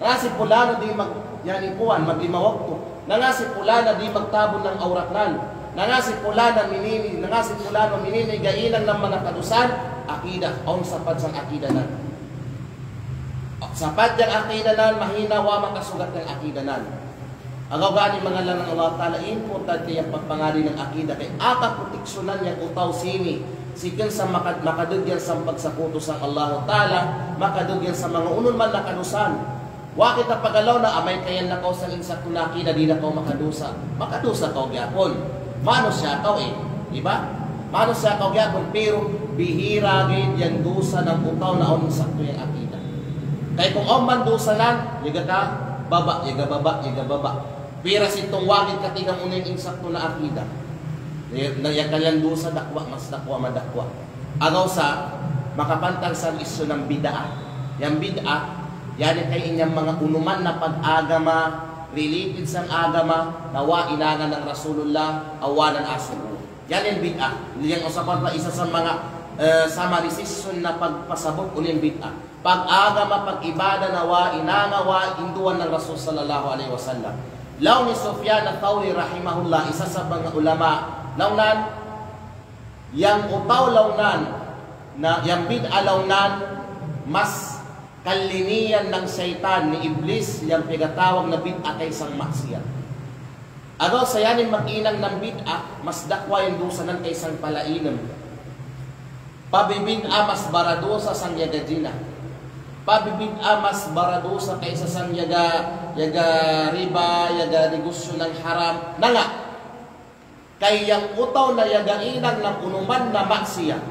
Nanga si pulano di' mag-, iyan i kuwan, maglima waktu. Nanga si pulana di' magtabun nang awratnan. Nanga si pulana minini, nanga si pulano minini, ga'i nang nang manga kadusan, akida, awn sapat sang akida nan. Sapat yang akida nan, mahina wa makasugat yang akida nan. Agaw gani manga lalang Allah Ta'ala, importante yang pagpangadi nang akida kay a kaproteksyonan yang utaw sini. Si kensang maka-, makadög iyan sam pagsakutu sang Allah Ta'ala, makadög iyan sam manga unun man na kadusan. Wa kita pagalaw na, amay ka iyan na kaw sang insakto na akida, di' na kaw makadusa. Makadusa kaw gihapon. Manusiya' kaw, eh. Di ba? Manusiya' kaw gihapon, pero bihira gid yang dusa nang utaw na awn insakto yang akida. Kay kung awn man dusa nan, iyaga kababa', iyaga baba', iyaga baba'. Pira sintung wa gid katigang unu in insakto na akida. Na, na iyaga kaniyan dusa dakwa', mas dakwa', madakwa'. Agaw sa, makapantang sang isyu nang bid'ah. Yang bid'ah, iyan i kay inyang manga unuman na pag-agama, related sang agama, na wa inangan nang Rasulullah, aw wa nan asubu. Iyan in bid'ah. Yang usapan pa isa sa manga, eh, summary session na pagpasabut unu in bid'ah. Pag-agama, pag-ibada na wa inanga, wa induan nang Rasul sallallahu alaihi wasallam. Laung ni Sufyan Ath-Thawri rahimahullah, isa sa manga ulama, laung nan, yang utaw laung nan, na, yang bid'ah laung nan, mas kalinian nang saytan ni Iblis yang piyagatawag na bid'ah kaysang maksiyat. Agaw sa iyan in mag-inang nang bid'ah, mas dakwa' in dusa nan kaysang palainem. Pabibid'ah mas baradusa sang iyaga jina. Pabibid'ah mas baradusa kaysa sang iyaga, iyaga riba, iyaga negosyo nang haram. Nanga. Kay yang utaw na iyaga inang nang unuman na maksiyat,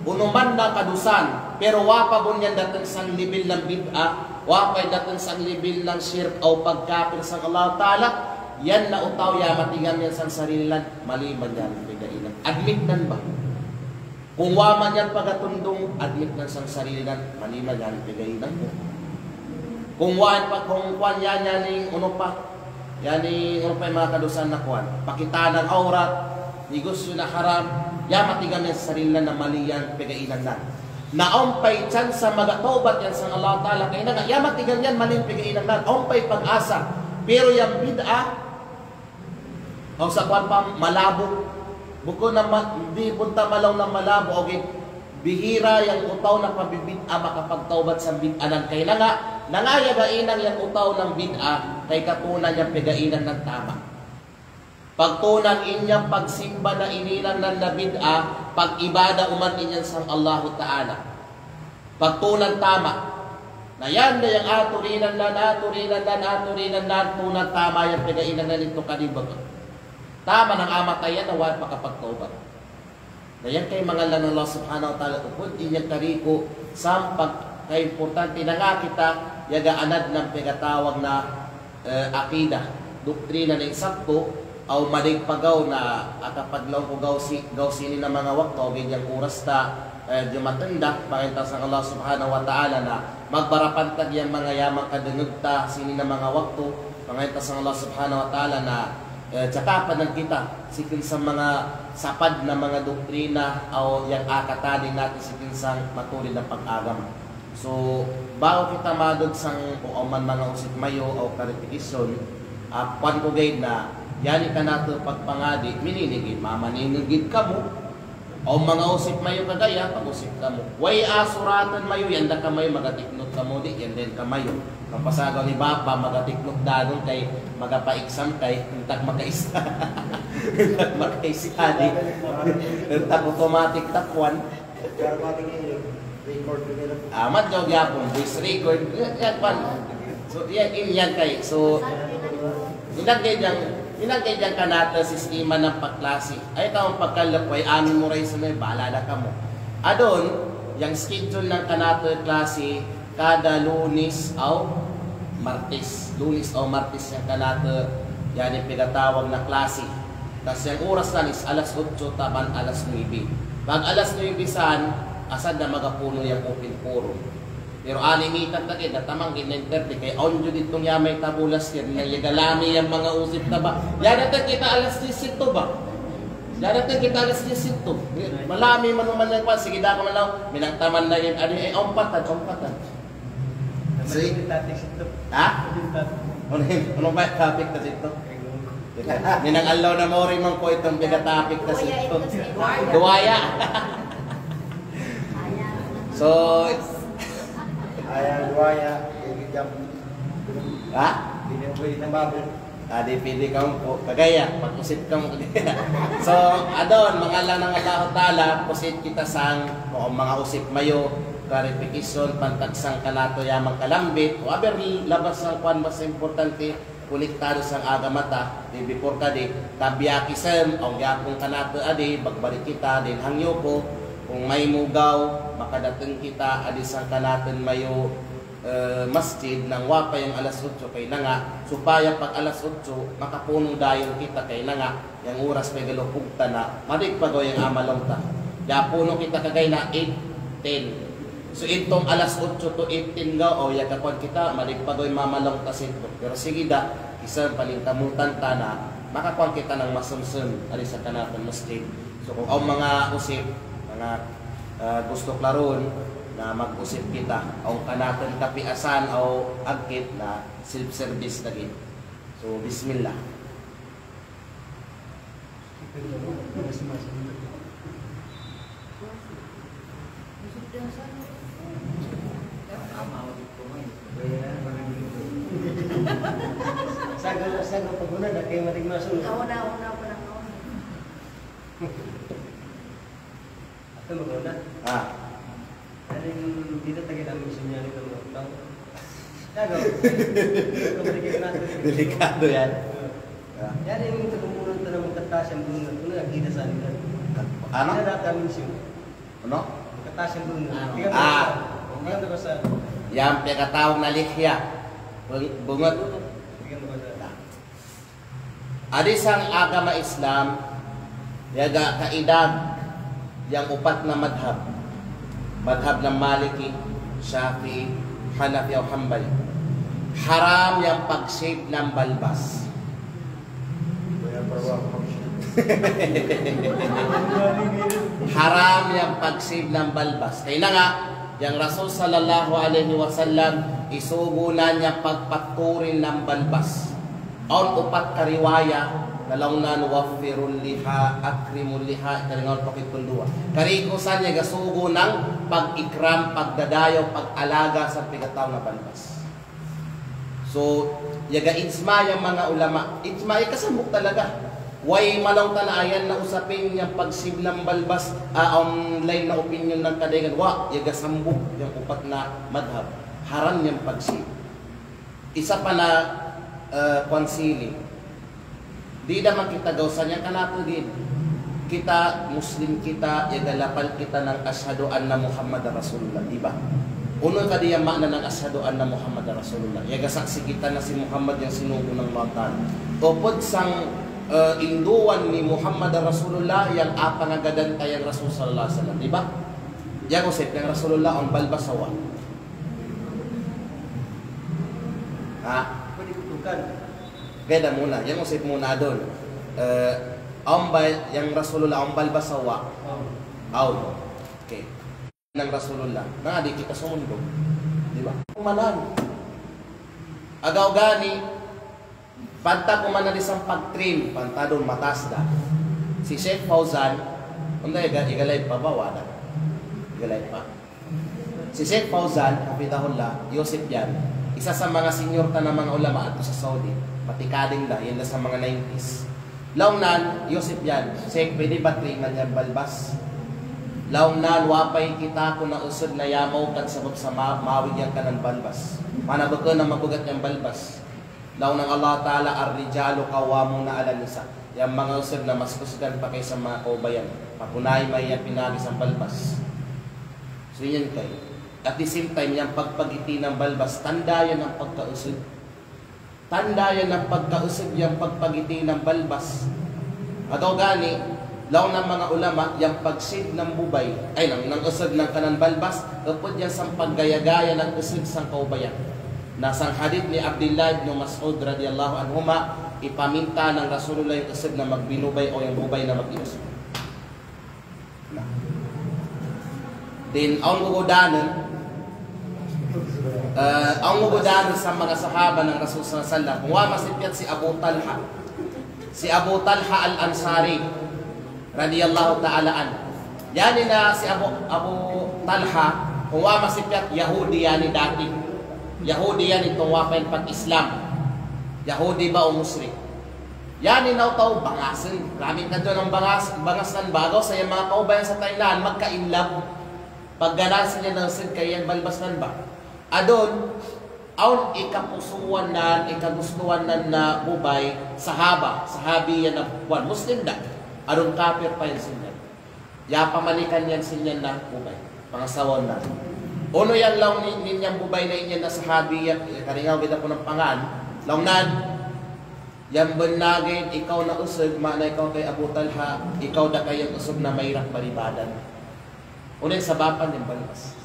unuman na kadusan, pero wa pa bun iyan dateng sang level nang bid'ah, wa pa iyan dateng sang level nang shirk aw pagkapir sang Allah Ta'ala, iyan na utaw iyan matigan iyan sang sarili nan, mali man iyan piyaga inang. Admit nan ba? Kung wa man iyan pagatundung, admit nan sang sarili nan, mali man iyan piyaga inang ku. Kung wa iyan pa, kung kuwan iyan, iyan ing unu pa, iyan ing unu pa ing manga kadusan na kuwan, pakita'an nang awrat, negosyo na haram, iyan matigan iyan sarili nan na mali iyan piyaga inang nan. Na awn pa'y tsansa magatawbat iyan sang Allah Ta'ala, kay nanga iyan matigan iyan mali piyaga inang nan, awn pa'y pag-asa. Pero yang bid'ah, aw sa kuwan pa malabo. Bukun na ma-, di' bunta malaw na malabo, ogi. Bihira yang utaw na pabibid'ah makapagtawbat sang bid'ah nan kay nanga, nanga iyaga inang yang utaw nang bid'ah, kay katuunan iyan piyaga inang nan tama'. Pagtuunan iyan pagsimba na ininang nan na bid'ah, pag-ibada uman iyan sang Allahu Ta'ala. Pagtuunan tama'. Na iyan da yang aturan inan nan, aturan inan nan, aturan inan nan, tuunan tama' yang piyaga inang nan itu kadibak. Tama' nang amat iyan na wa' pakapagtawbat. Na iyan kay mangalan Allah Subhanahu wa Ta'ala, upud iyan kariku, sampag kaimportante nanga kita, iyaga anad nang piyagatawag na eh, akida, doktrina na insakto, Aw madeng pagaw na, ah, kapaglaw ko gaw si, gaw sinin na manga waktu, aw ga'i yang oras ta, eh, dumatung da, pangenta sang Allah Subhanahu wa Ta'ala na magbara pantag yang manga yaman kadengeg ta sinin na manga waktu, pangenta sang Allah Subhanahu wa Ta'ala na, eh, jakapan kita, sikun sa manga sapad na manga doktrina, aw yang akatali natu sikun sang matulid na pag-agama. So, bago kita madug sang kung aw man manga usip mayo aw karitikison, ah, kuwan ko ga'i na, yan i kanatu pagpangadi, minini gid, mamaningeg gid kamu, aw manga usip mayo kagaya, pag-usip kamu. Way, ah, suratan mayo, yan da kamayo, magatiknot kamu, di', yan da yan kamayo. Kapasagaw ni Bapa, magatiknot dagon kay, magapa-exam kay, entak makaisa. Entak makaisa, di'. Entak automatic ta kuwan. Amat jaw gihapon, voice record. Yan, yan, pan. So, yan, in, yan kay. So, minangge jang, minangge jang kanatu sistema nang pagklase. Ay, kamu pagkalep, way amin mu ray sa may, bahala da kamu. Adon, yang schedule nang kanatu klase, kada Lunes aw Martes. Lunes aw Martes yang kanatu, yan i pigatawag na klase. Tas yang oras na is alas otso taman alas nuebe. Pag alas nuebe san, asar da magapuno yang open forum. Pero ani mitan ta kay, na taman gin na internet kay, awn ju ditong yamay tabulas yan, na yaga lami yang manga usip ta ba. Yan da ta kita alas diyes sito ba. Yan da ta kita alas diyes sito. Malami man uman yang pa, sige da ka man law, minang taman na yan, adi, eh, umpatan, umpatan. Si? Ha? Ano, ano ba topic ta sito? Minang alaw na mori man ko itong piga-topic ta sito. Duwaya. So, ayan, duwaya. Ha? Adi, pwede kamu po. Kagaya, pag-usip kamu kagaya. So, adon, mangalang nang Allahu Ta'ala, kusip kita sang, o, manga usip mayo, clarification, pantag sang kanatu yaman kalambit, o, aber labas sang kuwan mas importante, konektado sang agama ta, di before kadi, tabiya kisem, awn gihapon kanatu adi, bagbalik kita, di hangyo ko, kung may mugaw, makadatung kita, adi sang kanatun mayo, eh, masjid nang wa pa yang alas otso kay nanga, supaya pag alas otso, makapuno dayon kita kay nanga, yang oras pay galupug ta na, madig pagaw yang amalong ta. Gapuno kita kagay na eight ten. So, itong alas otso to eight ten gaw, o, yaga kuwan kita, madig pagaw yang mamalong ta sito. Pero sige da, isab paningkamutan ta na, makakuwan kita nang masemsem, adi sa kanatun masjid. So, kung awn manga usip, manga, eh, gusto klaron na mag-usip kita, awn kanatun kapiasan, aw agkit na self-service lagi'. So, bismillah. Sago, sago paguna da kay marig masul. Ako na, ako na, ako na, ako na. Ato maguna. Ah. Yan in, dito tayo namin sinyali ng mga tao. Ano? Delikado yan. Yan in, ito kung muna tayo magkataas ang bunga. Ano, nakita sa nila. Ano? Ano? Magkataas ang bunga. Ah. Tingnan mo sa. Yan, piyakatawag na lihya. Bung-, bunga. Tingnan mo sa. Adi sang agama Islam, yaga kaidag yang upat na madhab. Madhab nang Maliki, Shafi'i, Hanafi, aw Hanbali. Haram yang pag-shave nang balbas. Haram yang pag-shave nang balbas. Kay nanga, yang Rasul sallallahu alaihi wasallam, isugo na niya pagpaturin nang balbas. Awn upat ka riwaya, na laung nan, "Waffirul liha, akrimul liha," karingaw pakit kunduwa. Kariko sa niya gasugo nang pag-ikram, pagdadayaw, pag-alaga sa pigataw na balbas. So, yaga ijma yang manga ulama. Ijma, eh, kasambuk talaga. Way malaung ta na ayan na usapin yang pag-shave nang balbas, ah, awn lain na opinyon nang kadaingan. Wa, yaga sambuk yang upat na madhab. Haram yang pag-shave. Isa pa na, eh, kuwan sini. Di' da makita gaw sa niya kanatu di'. Kita, Muslim kita, yaga lapal kita nang ashhadu anna Muhammadar Rasulullah, di' ba? Unu kadi yang ma'na nang ashhadu anna Muhammadar Rasulullah? Yaga saksi' kita na si Muhammad yang sinugo nang Allah Ta'ala. Upod sang Eh, induan ni Muhammad Rasulullah yang apa ngagadan ta yang Rasul sallallahu alaihi wasallam, di ba? Yang usip yang Rasulullah awn balbas sawa. Ha? Pwede kutukan. Geda muna, yang usip muna adun. Eh, awn ba yang Rasulullah awn balbas sawa? Awn. Awn. Oke. Nang Rasulullah. Nang adi kita sumundo. Di ba? Kumanan. Agaw gani, panta kumanan di sampag trim, panta dun matas da. Si Sheikh Fauzan, unda iga, iga live pa ba wala'? Iga live pa. Si Sheikh Fauzan, hafidahullah, iusip iyan. Isa sa manga senior ta na manga ulama' atu sa Saudi. Matikading da, iyan da sa manga nineties. Laung nan, iusip iyan, Sheikh, pwede ba triman yang balbas? Laung nan, wa' pa i kitaku na usud na yamaw kan sabab sa ma-, mawig yang kanan balbas. Mana bukun na mabugat yang balbas. Laung nang Allah Ta'ala, "Ar-rijalu qawwamuna 'alan nisa." Yang manga usud na mas kusgan pa kaysa manga kawbayan. Pakunay mayan pinagi sang balbas. So, iyan kay. At the same time, yang pagpagiti nang balbas, tanda iyan nang pagkausud. Tanda iyan nang pagkausud yang pagpagiti nang balbas. Atawa gani, laung nang manga ulama, yang pagsid nang bubay, ay, nang, nang usud nang kanan balbas, upud iyan sang paggaya-gaya nang usud sang kawbayan. Na sang hadith ni Abdullah ibn Mas'ud radiyallahu anhuma, ipaminta nang Rasulullah yang usud na magbinubay o yang bubay na mag-iusud. Din, awn gugudanun, eh, awn gugudanun sa manga sahaba nang Rasul sallallahu alaihi wasallam. Kung wa' masipyat si Abu Talha. Si Abu Talha Al-Ansari, radiyallahu ta'ala anhu. Iyan ina si Abu, Abu Talha, kung wa' masipyat Yahudi iyan i dati. Yahudi iyan i tungwa' pa iyan pag-Islam. Yahudi ba o mushrik. Iyan i nau tau bangasun. Ramin kadyo nang bangas, bangas nan ba, agaw sa iyan manga kawbayan sa taynan, magka-inlove. Pagganan sin iyan nang sin kay iyan balbas nan ba. Adun, awn ikapusuan nan, ikagustuhan nan na bubay, sahaba, sahabi iyan na kuwan, Muslim da. Adun kapir pa iyan sin iyan. Iyapamanikan iyan sin iyan na bubay. Pangasawan na. Unu iyan laung ni, ni iyan bubay na iyan na sahabi iyan, iyan karingaw geda kunan pangan. Laung nan, iyan bennagin, ikaw na usug, ma'ana ikaw kay Abu Talha, ikaw da kay iyan usug na mayrap baribadan. Unu iyan sabapan iyan balbas.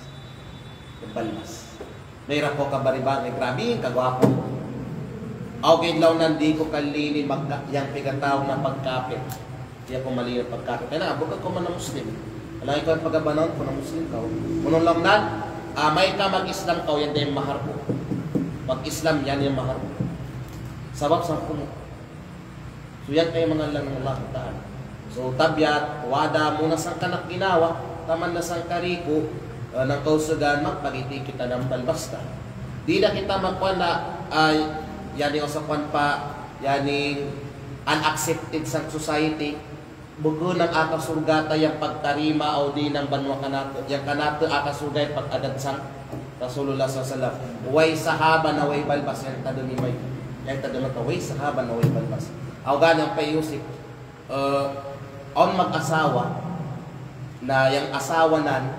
Iyan balbas. Mayrap ko kabaribadan, grabe, kagwapo. Aw, kay laung nan di ko kalili magka, iyan pegataw na pagkapir. Di ako malili pagkapir. Kaya na, abot ko man na Muslim. Ala ikaw pagabanaw ko na Muslim kaw. Munong laung nan, ah, maika mag-Islam kaw, iyan da iyan mahar ko. Mag-Islam iyan, iyan mahar ko. Sabab sa kuno. So, iyan kay mangallang nang Allah Ta'ala. So, tabiat, wada muna sangkanak ginawa, taman na sangkariku, eh, nang kausugan, magpagiti kita nang balbas ta. Di na kita magkuan na, ay, iyan i usa kuan pa, iyan i unaccepted sang society, bukun nang aka surga ta iyan pagtarima, aw di nang banua kanatu, iyan kanatu aka surga iyan pag-agad sang Rasulullah sallallahu alaihi wasallam. Way sahaba na way balbas, iyan tadu ni may. Iyan tadu na ta way sahaba na way balbas. Aw gani ampa iusip, eh, awn mag-asawa, na iyan asawa nan,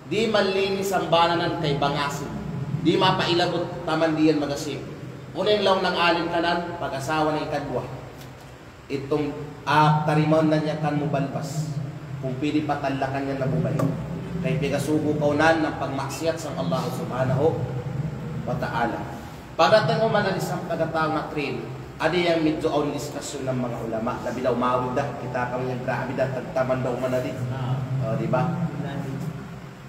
di malinis ang bana nan kay bangasin. Di mapailabut taman di iyan magasip. Unu iyan laung nang alin kanan, pag-asawa na ikadwa. Itung, ah, tarimaun nan iyan kan mubalbas. Kung pidi patallakan iyan na bubay. Kay pegasubu kaw nan nang pagmaksiyat sang Allah Subhanahu wa Ta'ala. Pagdating o man adi sang pagkatao na train, adi yang medyo awn diskusyon nang manga ulama, na bilaw mawid da, kita kami yang grabe da, tagtaman daw man adi. Ah. O, di ba?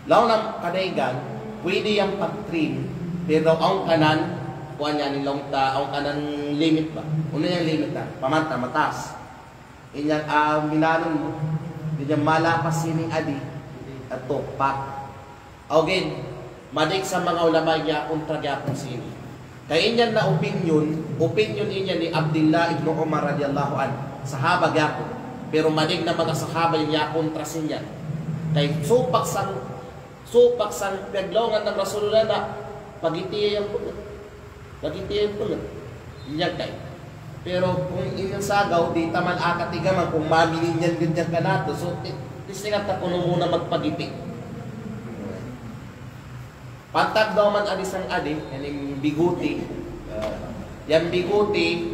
Laung nang kadaygan, pwede yang pag-train, pero awn kanan, kuwan iyan i laung ta, awn kanan limit ba? Unu yang limit na? Pamanta, mataas. Inyang, ah, minanun mu, inyang malapas sini adi, atu, pak. Aw gin, madig sa manga ulama iyakontra gyapon sini. Kay inyan na opinyon, opinyon inyan ni Abdullah ibn Umar radiyallahu anhu. Sahaba gyapon. Pero madig na manga sahaba iyakontra sinyan. Kay supak sang, supak sang piyaglaungan nang Rasulullah na pagiti iyan pungut. Pagiti iyan pungut. Inyag kay. Pero kung inyang sagaw, di taman akatigaman kung maminin iyan ganyan kanatu. So, ti-, tistingan ta kunu muna magpagiti. Pantag daw man adi sang adi, yan ing biguti. Ah, yang biguti,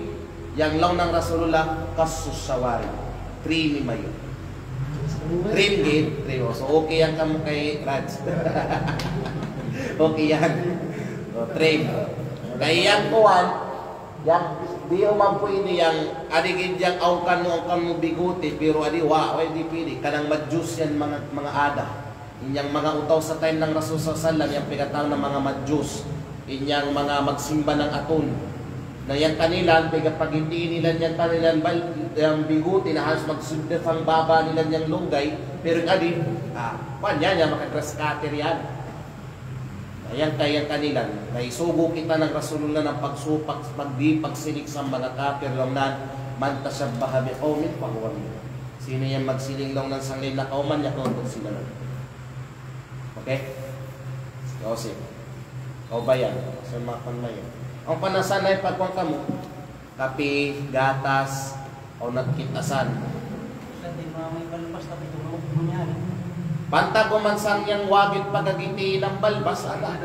Yang laung nang Rasulullah, qassus shawarib. Trim mayu. Trim gin, trim. So, okay yan kamu kay Raj. Okay yan. So, trim. Kay yang kuwan, yang di' man puwede yang adi gin yang awkan mu, awkan mu biguti, pero adi wa', wa' di' puwede. Kanang majus yan manga, manga ada. In yang manga utau sa time nang Rasul sallallahu alaihi wasallam, yang pegatawagun manga majus, in yang manga magsimba nang atun. Na yang kanilan, pegapagiti nilan yang kanilan bal, yang biguti na harus magsudde pang baba nilan yang lunggay, pero adi, ah, kuwan yan, yang maka-grass cutter yan. Na yang kay yang kanilan, na isugo kita nang Rasulullah nang pagsupak, pagdi, pagsiling sa manga kapir laung nan, "Man tashabbaha biqawmin fahuwa minhum." Sino yang magsiling laung nan sanglain na kawman, niya kawman sila nan. Okay? Kaw si. Kaw bayan. Sa mapan mayan. Ang panasan ay pagkuwan kamu. Kapi, gatas, o nagkitasan. Pantag ko man sang yang wajib pagagiti nang balbas, ala.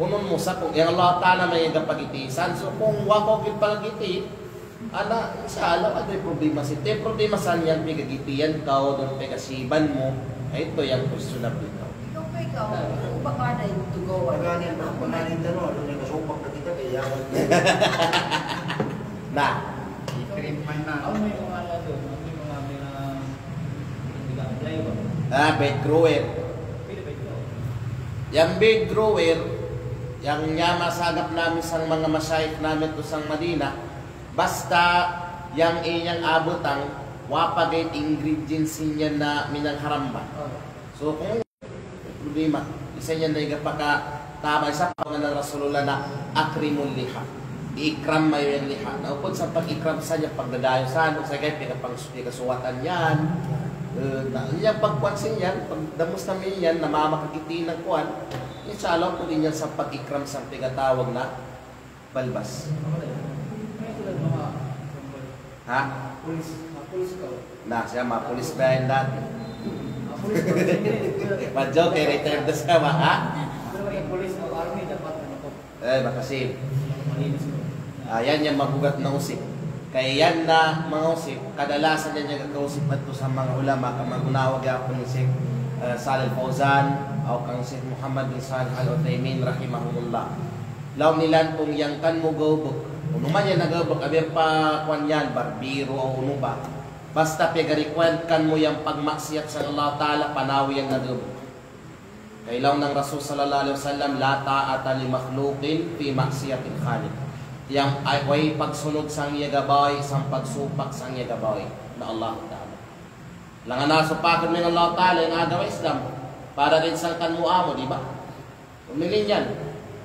Unun mu sa kung yang Allah Ta'ala may gapagiti. San so kung wa' ko gin pagagiti, ala, insya Allah, adi problema si. Te problema san yang pegagitian kaw, don pegasiban mu, ay ito yang questionable kaw. Ikaw pa ikaw, ikaw pa kada ito gawa. Pagani, pagani tano, don yang kasupak na kita, kaya yawan. Na. I-trim man na. Ano yung mga ano doon? Ano yung mga, mga, hindi ka apply ba? Ah, bed grower. Pwede bed grower. Yang bed grower, yang niya masagap namin sang mga mashayikh namin to sang Madina, basta yang inyang abutang, wa' pa ga'i ingredients niyan na minang haram ba. Oh. So, kung problema, isa niyan na iga pakatama, isa pa ngan Rasulullah na akrimul liha. Iikram mayo yang liha. Na upod sa pag-ikram sa niya, pagdadayo sa, ano, sa kay pika pang-, pikasuwatan yan. Eh, na, niya pagkuwan sin yan, pagdamos namin yan, na mamakagiti nang kuwan. Insya Allah, upod niyan sa pag-ikram sa pikatawag na balbas. Ha? Na, siya mapulis pa yan dati. Madyo kay retired na siya ba, ha? Eh, makasi. Ah, yan yang magugat na usip. Kay yan na mga usip, kadalasan yan yang kakausip ato sa mga ulama, kang magunawag yapon ni Sheikh, eh, Salih Al-Fawzan, o kang Sheikh Muhammad bin Salih Al-Uthaymin, rahimahumullah. Laung nilan kung yang kan mu gaubuk. Unu man yan na gaubuk, abi pa kuwan yan, barbero o unu ba. Basta pegarikwent kan mu yang pagmaksiyat sa Allah Ta'ala, panaw yan na gaubuk. Kay laung nang Rasul sallallahu alaihi wasallam, "La ta'ata li makhluqin fi ma'siyatil khaliq." Yang ay, way pagsunod sang iye gabawi, sang pagsupak sang iye gabawi na Allah Ta'ala. Langan na supakun mu yang Allah Ta'ala, yang agawa Islam. Para din sang kan mu amo, di ba? Umilin yan.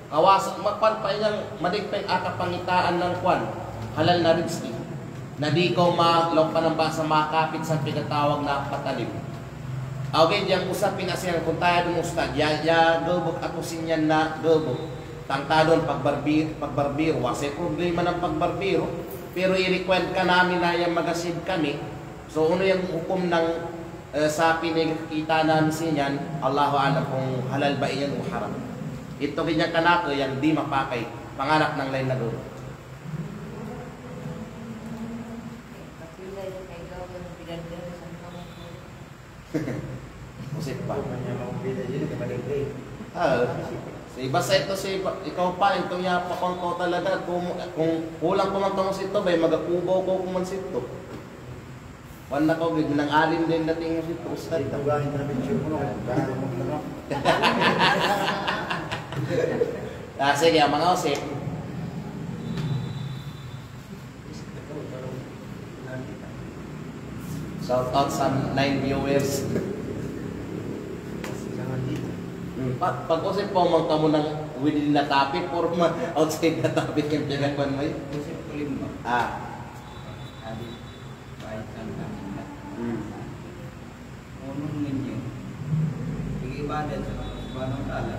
Kawas, magkuwan pa inyang madigpeng aka pangitaan nang kuwan. Halal na rizki. Na di' kaw ma, laung panambasa makapit sa pikatawag na patalim. Awgin yang usap pinasihan kung taya dun ustad. Ya, ya, gaubuk ato sin yan na gaubuk. Tangtadun pagbarbir, pagbarbiro. Wasay problema nang pagbarbiro. Pero i-require ka namin na yang magasid kami. So, unu yang hukum nang, eh, sapi ne kita namin sin yan, Allahu a'lam kung halal ba iyan o haram. Ito gin yan kanaku yang di' mapakay, panganak nang lain na guru. Usip pa. Ah, si basa ito si, ikaw pa, ito niya pa kung ikaw talaga, kung, kung kulang pa man tong usip to, bay, magakubaw ko kung man sito. Kuwan na ko, gid, nang alim din dating si Ustad. Ah, sige, ah, mga usip. Shout out sa nine viewers. Hmm, pa-, pag-usip pa man kamo nang within the topic or ma-, outside the topic yang pinagkuhan mo, eh? Usip ko lima. Ah. Adi. Baik, kan, kan. Hmm. Ngunun ninyo. Pag-ibadat sa Allah Subhanahu wa Ta'ala.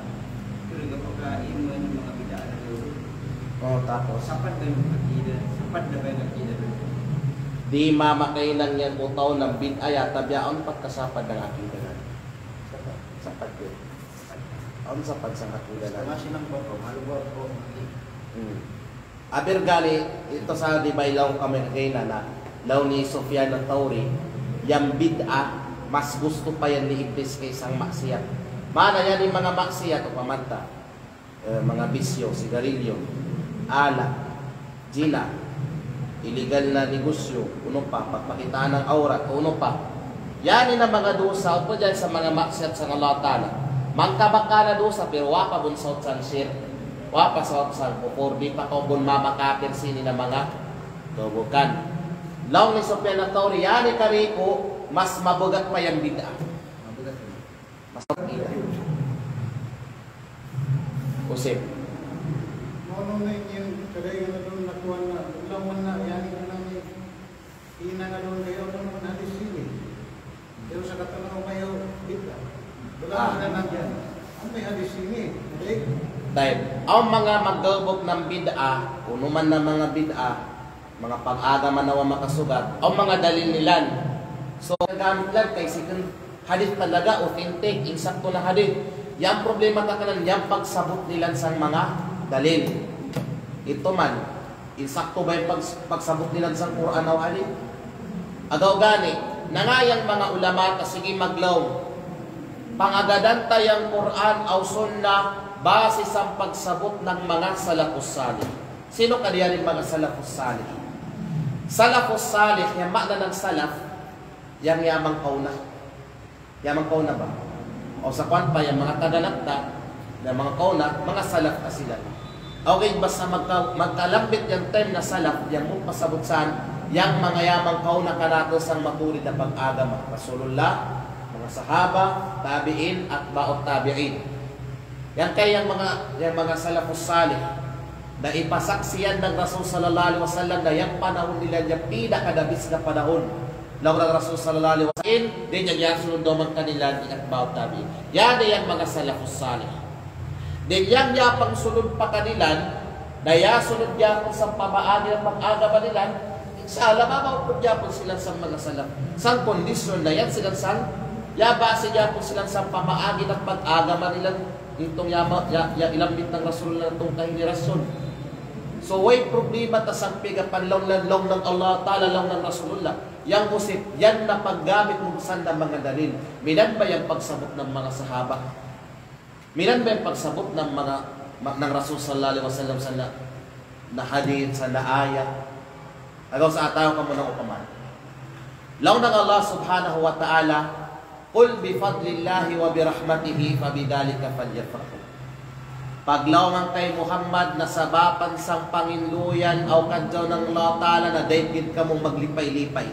Pero kapag imo yung mga bid'ah na yun. Oh, tapos? Sapad ba yung akida? Sapad na ba yung akida? Di' ma makahinang yan o tau nang bid'ah ya, tabiya awn pagkasapad nang akida na. Sapad. Sapad yun. Awn sapad sang akida na. Sama silang bago, malugaw ko. Hmm. Abergani, itu sa' di bailaw kami kagayna na, law ni Sufyan Ath-Thawri, yang bid'ah, mas gusto pa yan ni Iblis kaysang maksiat. Mana yan ni manga maksiat, upamanta, eh, manga bisyo, sigarilyo, alak, jina, iligal na negosyo, unu pa, pagpakitaan nang awrat, unu pa. Yan ina manga dosa, upa' yan sa manga maksiat sang Allah Ta'ala. Mangkabaka na dosa, pero wa pa bun saut sang shirk, wa pa saut sang kufur, di pa kaw bun mamakapir sini na manga, tubukan. Laung ni Sufyan Ath-Thawri, yan i kariku, mas mabugat pa yang bid'ah. Mabugat pa. Masuk ila. Usip. Mono ne inin kadai na dun nakuan na, ulang mana yan inin hinang na dun kayo dun hadis ini. Pero sa katanaw mayo bid'ah. Ulang mana na yan. Ano hadis ini? Kadai. Taib. Awn manga magdebuk nang bid'ah, unu man na manga bid'ah. Manga pag-agama na wa makasugat, awn manga dalil nilan. So, gamit lan kay siken hadith talaga, authentic, insakto na hadith. Yang problema takanan, yang pagsabut nilan sang manga dalil. Itu man, insakto ba yang pag-, pagsabut nilan sang Qur'an aw hadith? Agaw gani, nangayang manga ulama ta, sige maglaw. Pangagadan ta yang Qur'an aw sunnah, base sang pagsabut nang manga salafus salih. Sino kadi yan manga salafus salih? Salafus salih, yang makna nang salaf, yang yamang kauna. Yamang kauna ba? O sa kuwan pa, yang manga taganap ta, yang manga kauna, manga salaf ta sila. Okay, basta magka-, magkalambit yang term na salaf, yang mupasabut san, yang manga yamang kauna kanatun sang maturid na pag-agama. Rasulullah, manga sahaba, tabi'in, atba'ut tabi'in. Yang kay yang manga, yang manga salafus salih. Na ipasaksi yan nang Rasul sallallahu alaihi wasallam na yang panahun nila yan pinaka the best na panahun. Laung nang Rasul sallallahu alaihi wasallam, dayn yang yasunod daw man kanila i atba'ut tabi'in. Yan ne yang manga salafus salih. Dayn yang yapangsunod pa kanila, na yasunod yapon sang pamaagi na pag-agama nila, insya Allah, mamaupun yapon sila sang manga salaf. Sang kondisyon na yan sila sang, yabase yapon sila sang pamaagi na pag-agama nila. Itong yama-, ya, ya ilambit nang Rasulullah tong kahenerasyon. So, way problema ta sang pigapan laung nang, laung nang Allah Ta'ala, laung nang Rasulullah. Yang usip, yan na paggamit mu san na manga dalil. Minan ba yang pagsabut nang manga sahaba? Minan ba yang pagsabut nang manga, ma-, nang Rasul sallallahu alaihi wasallam san na, na hadith, san na ayat? Agaw sa atawa kamo nang upama. Laung nang Allah subhanahu wa ta'ala, "Qul bi fadlillahi wa bi rahmatihi fa bidzalika falyafrahu." Paglaung kay Muhammad na sabapan sang panginluyan aw kadjaw nang Allah Ta'ala na dayn gid kamo maglipay-lipay.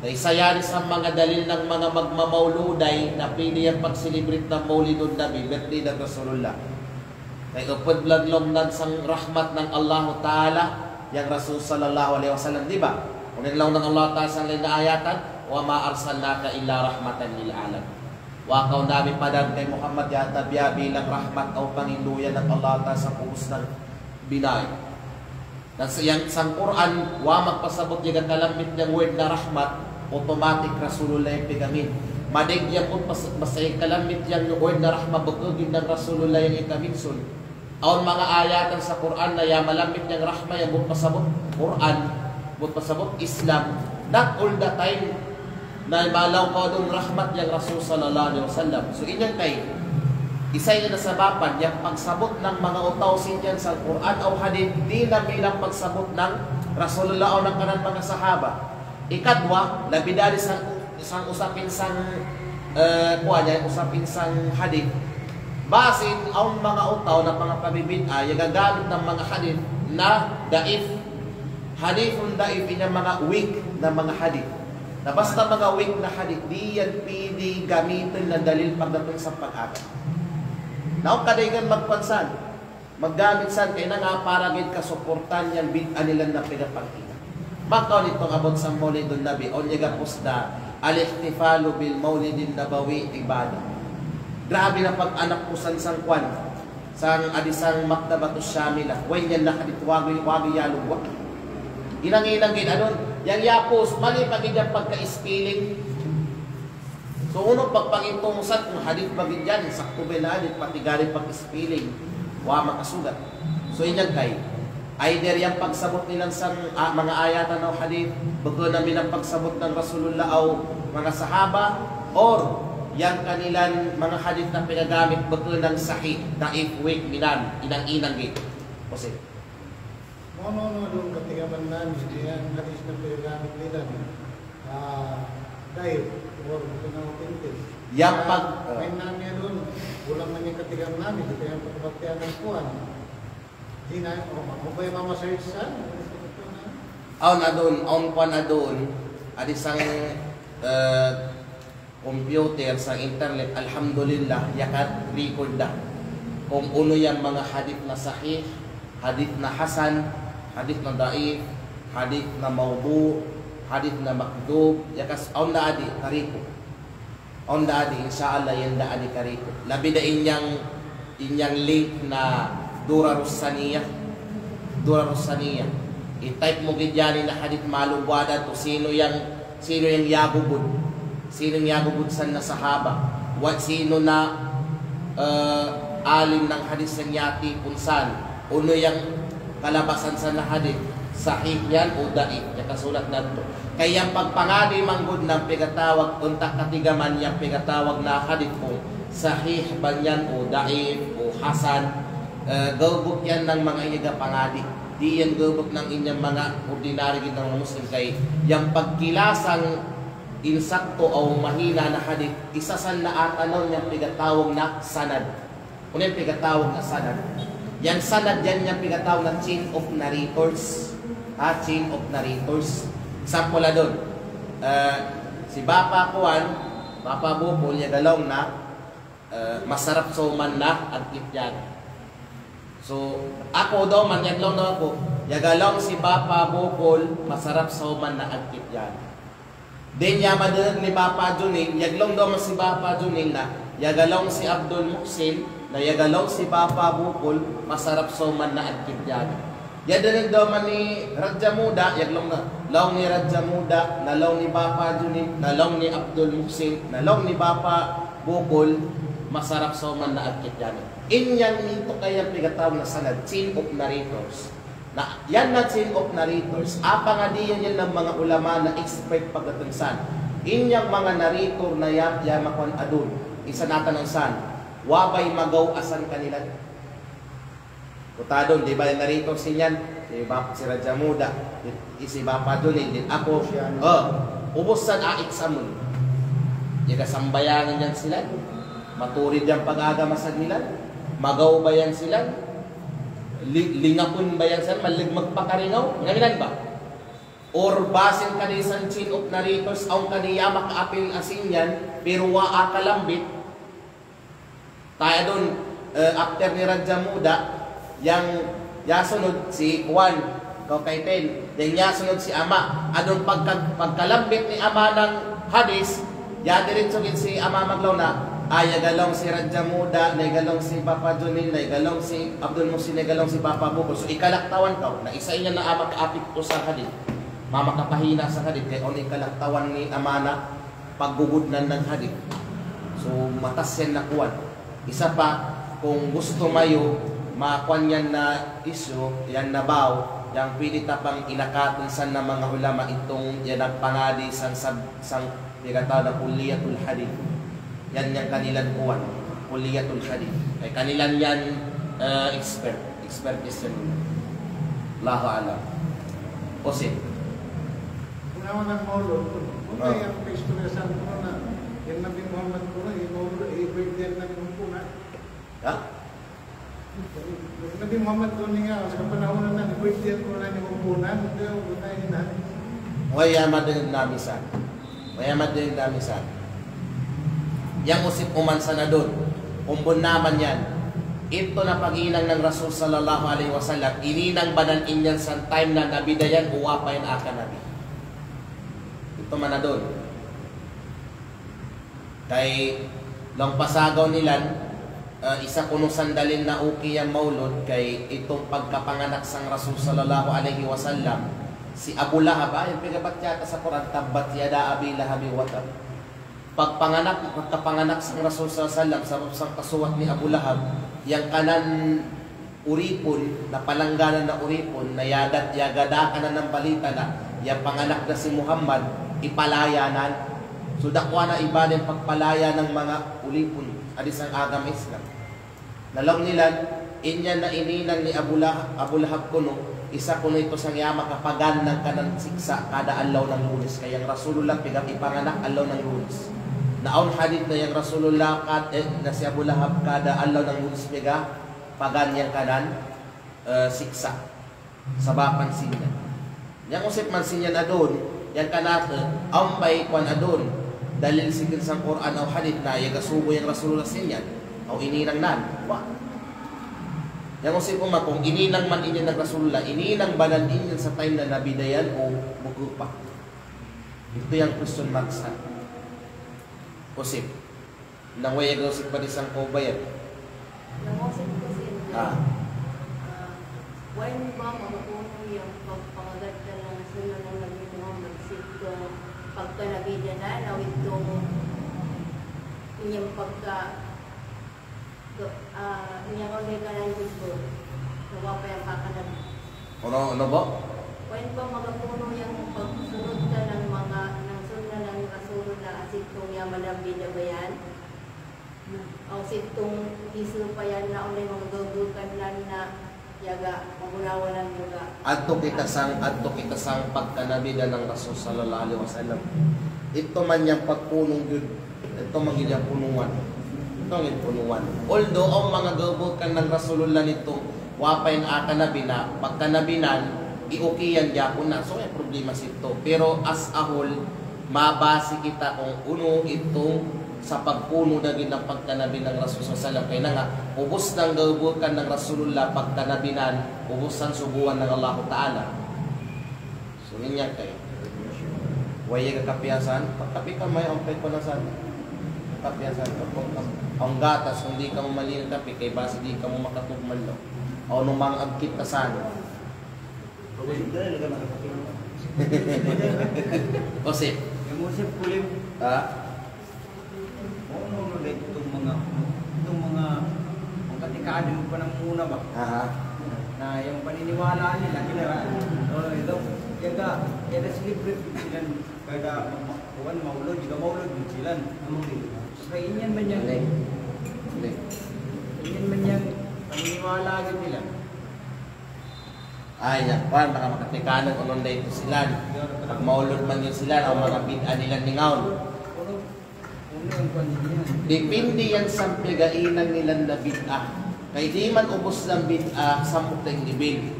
Na isa yan sa manga dalil nang manga magmamauluday na pwede yang pag-celebrate nang Maulidun Nabi, birthday nang Rasulullah. Kay upad lang laung nang sang rahmat nang Allahu Ta'ala yang Rasul sallallahu alaihi wasallam, di ba? Unu in laung nang Allah Ta'ala sang lain na ayatan, "Wa ma arsalnaka illa rahmatan lil alamin." Wa kaw Nabi padan kay Muhammad yata biya' bilang rahmat aw panginluyan nang Allah Ta'ala sa pubus nang binay. Na sa yang sang Qur'an, wa magpasabut iyaga kalambit yang word na rahmat, automatic Rasulullah yang pigamin. Madeg yang pun pas-, basta iyaga kalambit yang word na rahmat, bukugin nang Rasulullah yang ikaminsun. Awn manga ayatan sa Qur'an na ya malambit yang rahmat yang but pasabut Qur'an, but pasabut Islam. Not all the time. Na malaw kaw dun rahmat yang Rasul sallallahu alaihi wasallam. So, inyan kay, isa yan na sabapan, yang pagsabut nang manga utaw sin yan sa Qur'an aw hadith, di' na bilang pagsabut nang Rasulullah aw nang kanan manga sahaba. Ikadwa, labi dari sang, sang usapin sang, eh, kuwan yan, usapin sang hadith. Basin, awn manga utaw na manga pabibid'a, ya gagamit nang manga hadith na daif. Hadithun daif, inya manga weak na manga hadith. Na basta manga weak na hadith, di' yan pwede gamitun na dalil pagdatung sa pag-agama. Na awn kadaingan magpansan, maggamit san kay na nga para gid kasuportan yang bid'a nila na pegapangkita. Makaw nitong about sa Maulidun Nabi, awn iyaga post da, "Al-ihtifalu bil Maulidin Nabawi ibadah." Grabe na pag-anak ku san sang kuwan. Sang adi sang Maktabatus Shamila. Way niyan na hadith wagi', wagi' yalugwa'. Inang, inang gid, anun, yang ya post, mali pa gid yang pagka-spelling. So, unu, pagpangintung sat, kung hadith ba gid yan, sakto ba na hadith, pati gari pag-spelling. Wa makasugat. So, inyan kay. Either yang pagsabut niyan sang, ah, manga ayatan aw hadith, bukun na minang pagsabut nang Rasulullah aw manga sahaba, or yang kanilan manga hadith na pinagamit bukun nang sahih, daif, weak, minan, inang-inang gitu. Kasi. Manu-manu dun katigaman nani, yang hadith na pinagamit niyan, ah, daif, or bukun na authentic. Yang pag- Main nani dun, ulang nani katigaman nani, gitu yang pagkatian kuan. Di na, o, mabaya mama sa isan. Awn adun, awn kuan adun, adi sang, eh, computer, sang internet, alhamdulillah, yakat record da. Kung unu yang manga hadith na sahih, hadith na hasan, hadith na daif, hadith na mawdu', hadith na makdhub, yakas awn da adi, ka-record. Awn da adi, insya Allah, yan da adi ka-record. Labi da in yang, in yang link na Durarus Saniyah. Durarus Saniyah. I-type mu gid yan na hadith, malu buwada tu sino yang, sino yang yagugud. Sino yang yagugud san na sahaba. Wa sino na, eh, alim nang hadith yang yatipun san. Unu yang kalabasan san na hadith, sahih yan o daif, yakasulat natu'. Kay yang pagpangadi manggud nang pigatawag, unta' katigaman yang pigatawag na hadith kung sahih ba yan o daif o hasan, eh, gaubuk yan nang manga iyaga pangadi. Di' yan gaubuk nang inyang manga ordinary gid nang Muslim kay yang pagkilasang insakto o mahina na hadith, isa san na atanaw yang pigatawag na sanad. Unu yang pigatawag na sanad? Yang sanad yan yang pigatawag na chain of narrators. Ha, chain of narrators. Example adun. Eh, si Bapa kuan, Bapa Bukul, yaga laung na, eh, masarap sauman na agkit yan. So, aku daw man, yaga laung daw aku, yaga laung si Bapa Bukul, masarap sauman na agkit yan. Then ya madengeg ni Bapa Junil, yaga laung daw man si Bapa Junil na, yaga laung si Abdul Muhsin, na yaga laung si Bapa Bukul, masarap sauman na agkit yan. Ya dengeg daw man ni Radja Muda, yaga laung na, laung ni Radja Muda, na laung ni Bapa Junil, na laung ni Abdul Muhsin, na laung ni Bapa Bukul, masarap sauman na agkit yan. In yan mintu' kaya pigatawag na sanad, chain of narrators. Na, yan na chain of narrators, apangadian yan nang manga ulama na expert pagdating san. In yang manga narrator na ya, ya makuan adun. Isa na atanaw san. Wa bay magaw asan kanilan. Kutadun, di' ba narrator sin yan? Si Bap-, si Radja Muda. Di', si Bapa Junil, di' aku. Siya. O, ubus san a exam. Yaga sambayangan yan sila. Maturid yan pag-agama sa nila. Magaw ba yan sila. Li-, lingapun ba yan san, malig magpakaringaw, ngaminan ba? Or basin kadi san chain of narrators, awn kadi ya makaapil asin yan, pero wa akalambit. Taya dun, eh, after ni Radja Muda, yang ya sunod si kuan, Kaw Kayten, yang ya sunod si Ama, adun pagka-, pagkalambit ni Ama nang hadis, ya diretso gid si Ama maglaung na, ah, yaga laung si Radja Muda, na yaga laung si Bapa Junil, na yaga laung si Abdul Muhsin, na yaga laung si Bapa Bukul. So, ikalaktawan kaw, na isa iyan na, ah, makaapit ku sa hadis. Mamakapahina sa hadis, kay awn ikalaktawan ni Ama na paggugudnan nang hadis. So, matas yan na kuan. Isa pa, kung gusto mayo, makuan yan na issue, yan na bao, yang pwede tapang inakatun san na manga ulama itung, yan nagpangadi san sab-, sang Pigatawag na Kulliyatul Hadith. Yan yang kanilan kuwan, Kulliyatul Hadith. Ay kanilan yan, eh, expert, expertise yan. Allahu a'lam. Osin. Kunawan ang maulud kuno. Kuno yang paistoryahan kuno na, yang Nabi Muhammad kuno, yang maulud, eh, birthday Nabi Muhammad kuno. Ha? Nabi Muhammad kuno nga, sa kapanahunan na, birthday kuno na ni Muhammad kuno, kuno na. Waya madenged na misan. Waya madenged na misan. Yang usip uman sanadun, umbun naman yan. Ito na paghinang nang Rasul sallallahu alaihi wasallam, ininang banan inyan san time na nabi da yan, uwa pa yan aka nabi. Ito manadun. Kay laung pasagaw nilan, eh, isa kuno san dalil na okay yang maulud kay itung pagkapanganak sang Rasul sallallahu alaihi wasallam, si Abu Lahab, ah, yang pigabat yata sa Quran, tabbat yada Abi Lahabin wa tabb. Pagpanganak, pagkapanganak sang Rasul sallallahu alaihi wasallam, sabab sang kasuwat ni Abu Lahab, yang kanan Uripun, na palangganan na uripun, na yaga, yaga dakanan nan balita na, ya panganak na si Muhammad, ipalaya nan. So, dakuwa na ibadah pagpalaya nan manga uripun, adi sang agama Islam. Na laung nilan, inyan na ininang ni Abu Lah-, Abu Lahab kunu', isa kunu' itu sang ya makapagan nangkanan siksa' kada allaw nang Lunes, kaya yang Rasulullah pegge' ipanganak allaw nang Lunes. Na awn hadith na yang Rasulullah kad-, eh, na si Abu Lahab kada allaw nang Lunes pegge' pagan niyangkanan, eh, siksa'. Sabapan sinyan. Yang usip man sinyan adun, yang kanate, awn bay kuwan adun, dalil sikin sang Qur'an aw hadith na, ya kasubu yang Rasulullah sinyan, aw ininang nan, wa. Yang usip uma kung ininang man inyan nang Rasulullah, ininang banan inyan sa time na nabi dayan o buku pa. Itu yang question mark sa. Usip. Nang waya gausik pa di sang kaubayan. Nang gausik pa sin. Ah. Ah, wain ba magapunu yang pag-, pangagat ka nang sunnah nang Nabi Muhammad sitong pagkanabi danan, aw itong inyang pagka, ah, inyang kaulay ka nang jubur. Nawa pa yang pakanabi. Ono, ono bo? Wain ba magapunu yang pagsunut ka nang manga, nang sunnah nang Rasulullah, asitong ya manabi da bayan. Aw sitong isu payan na onde manga gabukan nan na yaga magunawan nan yaga. Adto kita sang, adto kita sang pagkanabi da nang Rasul sallallahu alaihi wasallam. Itu man yang pagpunu jud, itu man yang punuan. Itu man yang punuan. Although awn manga gabukan nang Rasulullah nitong wa pa in akanabi na, pagkanabi nan, i-okay yan, di' ako na, so, eh, problema sito. Pero as a whole, mabasi kita kung unu itong sa pagpunu daging nang pagkanabi nang Rasul sallallahu alaihi wasallam. Kaya na nga, ubus nang gabukan nang Rasulullah, pagkanabi nan, ubus san subuan nang Allahu Ta'ala. So, inya kay. Waya ga kapiyasan, pagkapi ka may ampay panasan. Kapiyasan, kapag, ang gatas, kung di' kamu malinis kapi, kay basi di' kamu makatugma' lo. Aw numang agkit kasan. Usip. Yang usip kulim. Ha? Oo, no, no, dahil itong mga, itong mga, mga katikadin pa nang muna ba? Aha. Na yang paniniwala nila, kinara. Oo, ito. Kaya, kaya na celebrate sila, kada ma-, kuwan, maulud, di' ka maulud, sila. Sa inyan man yan. Hindi. Hindi. Inyan man yan, paniniwala nila. Ay, nya, kuwan, baka makatikanan, unun da itu silan. Pag maulud man yun silan, aw manga bid'ah nilan ningaun. Depende yan sa piyaga-inan nilan na bid'ah. Kay di' man ubus nang bid'ah, sampuk tayng nibil.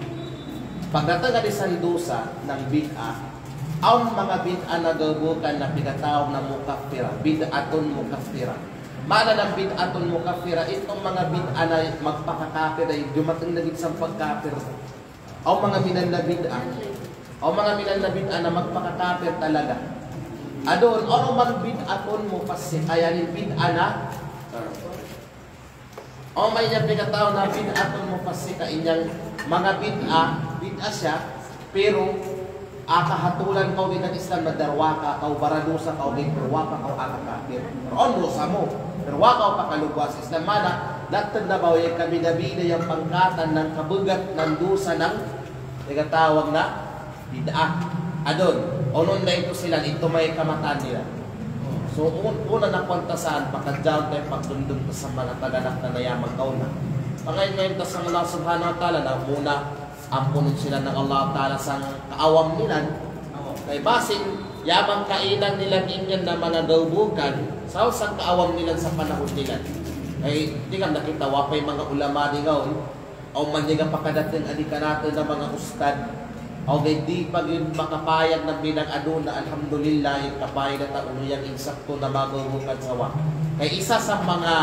Pagdatung kadi san dusa nang bid'ah, awn manga bid'ah na gabukan na piyagatawag na mukaffirah, bid'atun mukaffirah. Maana nang bid'atun mukaffirah, itong manga bid'ah na magpakakapir, ay dumatung na gid sa pagkapir. Aw manga minan na bid'ah. Aw manga minan na bid'ah na magpakakapir talaga. Adun, awn man bid'atun mufassiqah, yani bid'ah na. Aw manga piyagatawag na bid'atun mufassiqah, inyang manga bid'ah, bid'ah siya, pero, ah, kahatulan kaw gid nang Islam na darwa ka, kaw baradusa kaw gid, darwa ka kaw akakapir. Awn dusa mu, darwa kaw pakalugwa sa Islam, maana, datung na baw yang kabida-bida yang pangkatan nang kabagat nang dusa nang piyagatawag na bid'ah. Adun, unun da itu silan, itu may kamataan nila. So, un-, una na kuwan ta san, pakadjaun ta pagdumdum ta sa manga taganak na nayamang kauna. Pangain-ngain ta sa Allah Subhanahu wa Ta'ala na muna ampunun sila nang Allah Ta'ala sang kaawam nilan. Kay basin, yamang kainan nilan inyan na manga gabukan, saw sang kaawam nilan sa panahun nilan. Kay, tingam na kita, wa pa'in manga ulama ningaun, aw man niya ga pakadatung adi kanatun na manga ustad. Aw ga'i di' pa gid makapayag na bilang adun na alhamdulillah, in kapayag na ta unu yang insakto na mabubukan sawa. Kay isa sa manga,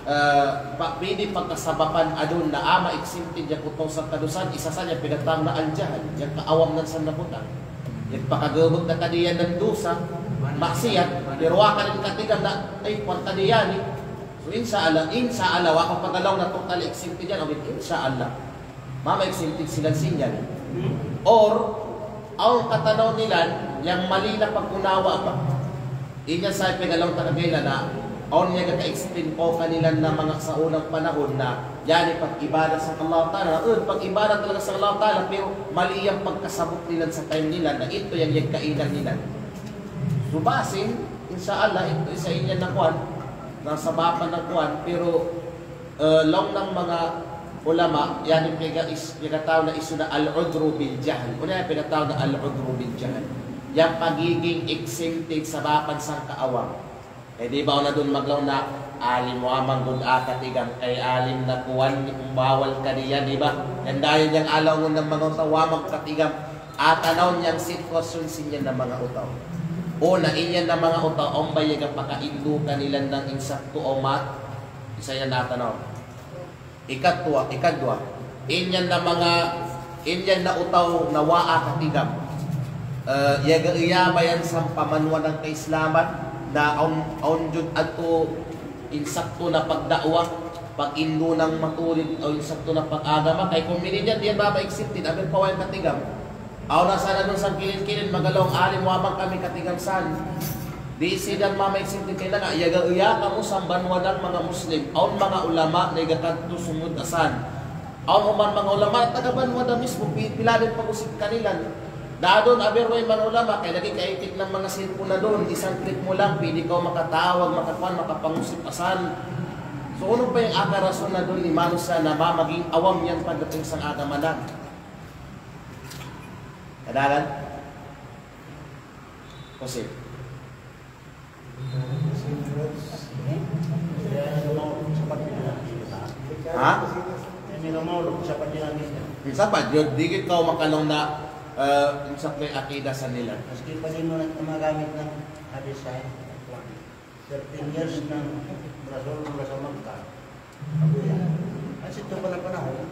eh, pa-, pwede pagkasabapan adun na ama exempted ya kutong sa kadusan, isa sa niya piyagatawag na al-jahl, yang kaawam nan sa nakutan. Yang pakagubuk na kadiyan nan dusa, maksiat, pero wa ka rin katigan na, ay, kuwan kadiyan, eh. So, insha Allah, insha Allah, wa' ku pagalaw na totally exempted yan, okay, insha Allah. Mama exempted sila sinyan. Or, awn katanaw nilan, yang mali na pagkunawa ba. Inya sa pagalaw ta kagayla na, Awn iyaga ka-explain ko kanilan na manga sa unang panahon na, yani pag-ibadat sang Allah Ta'ala, eh, pag-ibadat talaga sang Allah Ta'ala, pero mali yang pagkasabut nilan sa time nilan na ito yang iyagkainan nilan. Subasin, insya Allah, ito isa iliyan na kuwan, na sabapan na kuwan, pero, eh, laung nang manga ulama, yani pegga is-, peggatawag na isu na al-udhru bil jahl. Unu yang peggatawag na al-udhru bil jahl? Yang pagiging exempted sabapan sang kaawam. Eh, di ba awn na dun maglaung na, alim wa man gud a katigam, kay alim na kuwan, bawal kadi iyan, di ba? Yan dayon yang alaw ngun nang manga utaw wa man katigam, atanaw yang sitwasyon sin iyan na manga utaw. Una, iyan na manga utaw, awn ba iyaga pakaindu kanilan nang insakto o mat, isa iyan atanaw. Ikatwa, ikadwa, inyan na manga, inyan na utaw na wa'a katigam. Eh, iyaga iya ba yan sampamanuwa nang kaislaman, na awn, awn jud atu insakto na pagda'wa, pag-indu nang maturid, o insakto na pag-agama, kay kumun inin yan, di yan ba ma-accepted, amin pa wayan katigam. Awn na sana dun sangkilin-kilin magalaw alim wa man kami katigam san. Di sidan mama-accept kay nanga, iyaga iya kamu sambanwa dang manga Muslim. Awn manga ulama na iga kadtu sumud asan. Awn uman manga ulama taga banwa da mismo, pi-, piladin pag-usip kanilan. Dadun, aber way manga ulama, kay lagi' kaitik nang manga cellphone na dun, isang click mo lang, pwede kaw makatawag, makakuan, makapangusip asan. So, unu pa yang akarason na dun ni manusiya' na mamaging awam iyan pagdating sang agama na? Kadalan? Kusip. Ha? Sapat, yun, di' gid kaw makalaung na, eh, sa' may akida sa nila. Maski pa din mo na magamit ng hadis sa Thirteen years nang Rasulullah sa Makkah. Abu yan. Kasi ito pala panahon,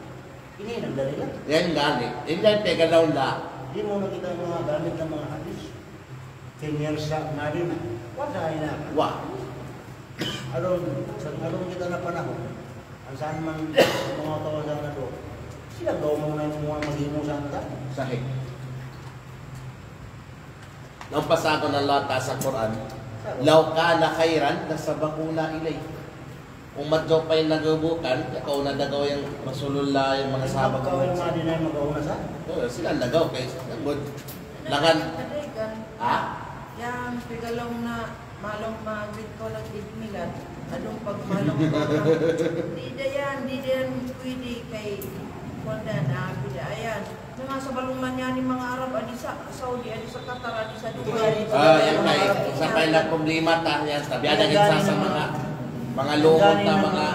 ini nang dalila. Yan gani. Yan gani, pegalaw na. Di' mo na kita magamit ng mga hadis. Ten years sa Madina. Wa sa ina. Wa. Aron, sa aron kita na panahon. Ang saan man mga tao sa nado. Sila daw mo na yung mga mag-imo sa nado. Sahih. Nang pasagan Allah Ta'ala sa Qur'an, "Law kana khairan lasabaquna ilayh." Kung madyo pa in nagabukan, ya kauna dagaw yang Rasulullah, yang mga sahabat. Dagaw yang Madina yang magauna sa? Oo, sila dagaw kay, langan. Ha? Yang pegalaw na Malung magit ko lang gid nila. Adung pagmalung ko lang. Di' da yan, di' da yan pwede kay kuwan da, na pwede. Ayan. Mga sa balung man yan, yung mga Arab, adi sa Saudi, adi sa Qatar, adi sa Dubai, adi sa... Ah, yan kay, sa kay na problema ta, yan, tabi ada gid sa, sa mga, mga lumot na, mga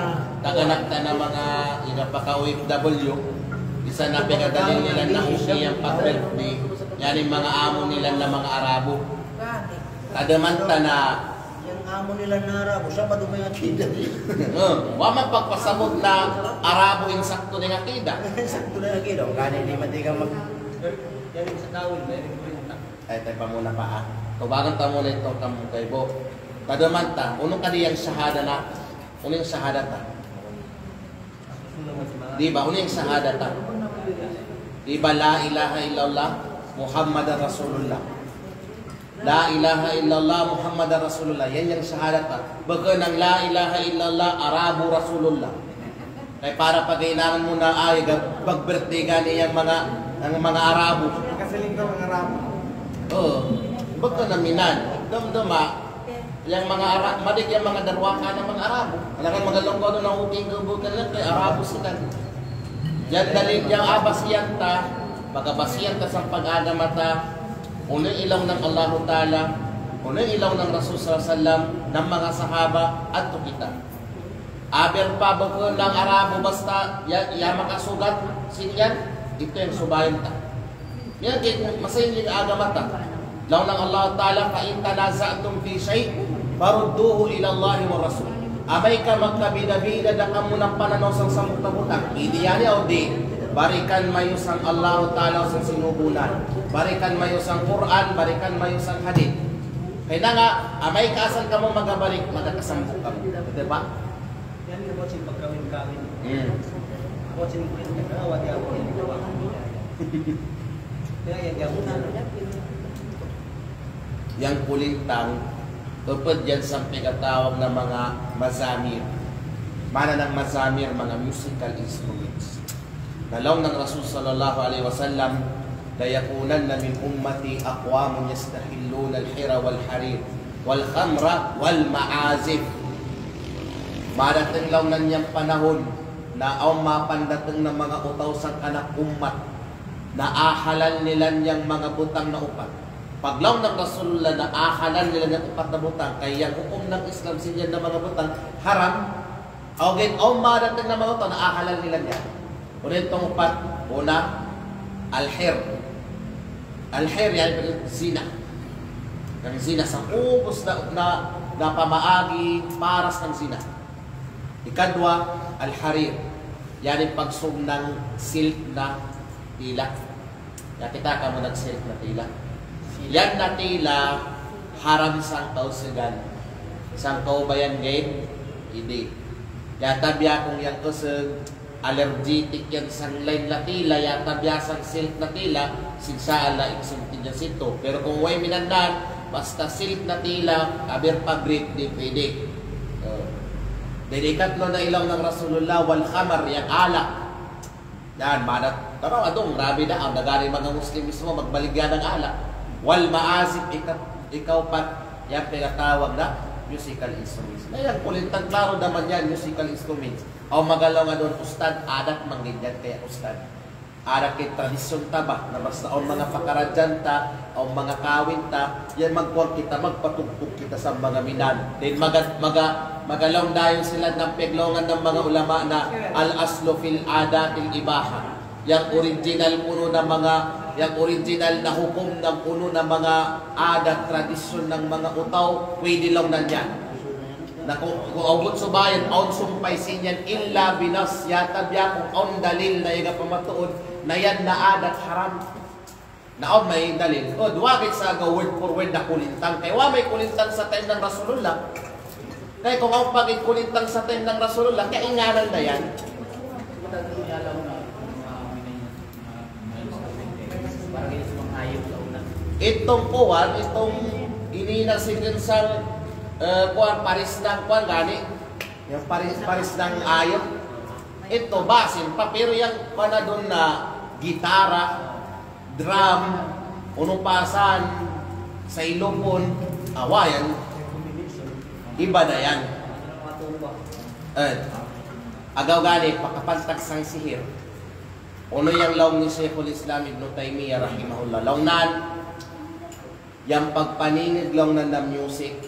taga-anak ta na mga, yung napaka-O F W, isa na pinagadalil nila na okay ang pag-birthday, yan yung mga amo nila na mga Arabo. Gani. Kada man ta na. Yang amo nila na Arabo, sa' ba duma'y akida di'? Eh, wa man pagpasabut na Arabo in sakto ding akida. Sakto ding akida. Gani di' matigang mag-, dari sa tawin, dari sa tawin. Ay, tayo pa muna pa, ah. Tubagan ta muna itong kamu kay Bo. Kada man ta, unu kadi yang shahada na, unu yang shahada ta? Di' ba, unu yang shahada ta? Di' ba, la ilaha illallah Muhammadar Rasulullah. La ilaha illallah Muhammadar Rasulullah. Yan yang shahada ta. Bukun yang la ilaha illallah Arabu Rasulullah. Kay para pagkainangan mu na, ay, ga-, pag-birthday gani yang mga, yang mga Arabu. Kasi lingkod ang Arabu. Oo. Bukun na minan. Dumduma. Yang mga Ara-, madik yang mga darwaka na mga Arabu. Alangan magalungkod na uking gubukan lang kay Arabu sila. Yan dalil yang abasihan ta, pagabasihan ta sa pag-agama ta, unu in ilaw nang Allahu Ta'ala, unu in ilaw nang Rasul sallallahu alaihi wasallam, nang mga sahaba, adto kita. Aber pa bukun lang Arabu basta, ya, ya makasugat, sin yan, ito yang subayan ta. Yan kay kung masain in agama ta. Laung nang Allah Ta'ala, "Fa in tanaza'tum fi shay', farudduhu ila Allahi wa Rasul." Amay ka magkabida-bida da kamu nang pananaw sang sampang butang. Pwede yan aw di'. Barikan mayo sang Allah Ta'ala sang sinubunan. Barikan mayo sang Qur'an, barikan mayo sang hadith. Kay nanga, amay ka asal kamu magabalik, magakasambung kamu. Betul ba? Yan, yan, bossing, pagkawin-kawin. Hmm. Bossing, bossing, kaya, kaya, kaya. Kaya, kaya, kaya. Yang kulintang, Upad yan sampay katawag na manga mazamir. Mana nang mazamir, manga musical instruments. Na laung nang Rasul sallallahu alaihi wasallam, "La yakunanna min ummati aqwamun yastahilluna al-hira wal-harir wal-khamra wal-ma'azif." Madating laung nang yang panahun na awn mapandating na manga utaw sangkanak ummat na ahalan nila yang manga butang na upat. Paglaung nang Rasulullah na ahalan nila yang upat na butang, kay yang hukum nang Islam sin yan na manga butang haram. Aw gin awn madating na manga utaw na ahalan nila yan. Unu itong upat? Una, al-hir. Al-hir, yan zina. Nang zina, sa ubus na, na, na pamaagi, paras nang zina. Ikadwa, al-harir. Yan i pagsug nang silk na tela. Nakita kamu nang silk na tela? Yan na tela haram sangkausegan. Sangkaubayan gain, indi. Yata biya' kung yang kusug, allergic yan sang lain na tela, yata biya' sang silk na tela, sin sala iksum tinya situ. Pero kung way minandan, basta silk na tela, aber pabrik, di pwede. Oh. Deni ikatlo na ilaung nang Rasulullah, wal khamar, yang alak. Yan, madat. Pero adung, grabe da, ang dagani manga Muslim mismo, magbaligya nang alak. Wal ma'azif, ika-, ikaupat, yang pinatawag na musical instruments. Na yang kulintang, klaro naman yan, musical instruments. Awn magalaung adun ustad, adat manggin yan kaya ustad. Adat kay tradisyon ta ba, na basta awn manga pakaradjan ta, awn manga kawin ta, yan magkuwan kita, magpatugtug kita sa manga minan. Then maga-, maga-, magalaung dayon sila nang paglaungan nang manga ulama na al-aslu fil adatil ibaha. Yang original kuno na manga, yang original na hukum nang kuno na manga adat, tradisyon nang manga utaw, pwede laung nan yan. Na ku, ku awgut subayan, awn sumpay sin yan illa binas, yata biya' kung awn dalil na iyaga pamatuod na yan na adat haram. Na awn may dalil. O, duwa gad sa ga word for word na kulintang. Kay wa' may kulintang sa time nang Rasulullah. Kay kung awn pa gad kulintang sa time nang Rasulullah, kay inganan da yan. Itong kuwan, itong ini na si Gensar, eh, kuwan, paris nang kuwan gani. Yang paris, paris nang ayam. Ito, basin pa, pero yang kuwan na dun na gitara, drum, unu pa san, xylophone, awa yan. Iba da yan. Eh, agaw gani, pakapantag sang sihir. Unu yang laung ni Shaykhul Islam Ibn Taymiyyah rahimahullah. Laung nan, yang pagpaningig laung nan na music,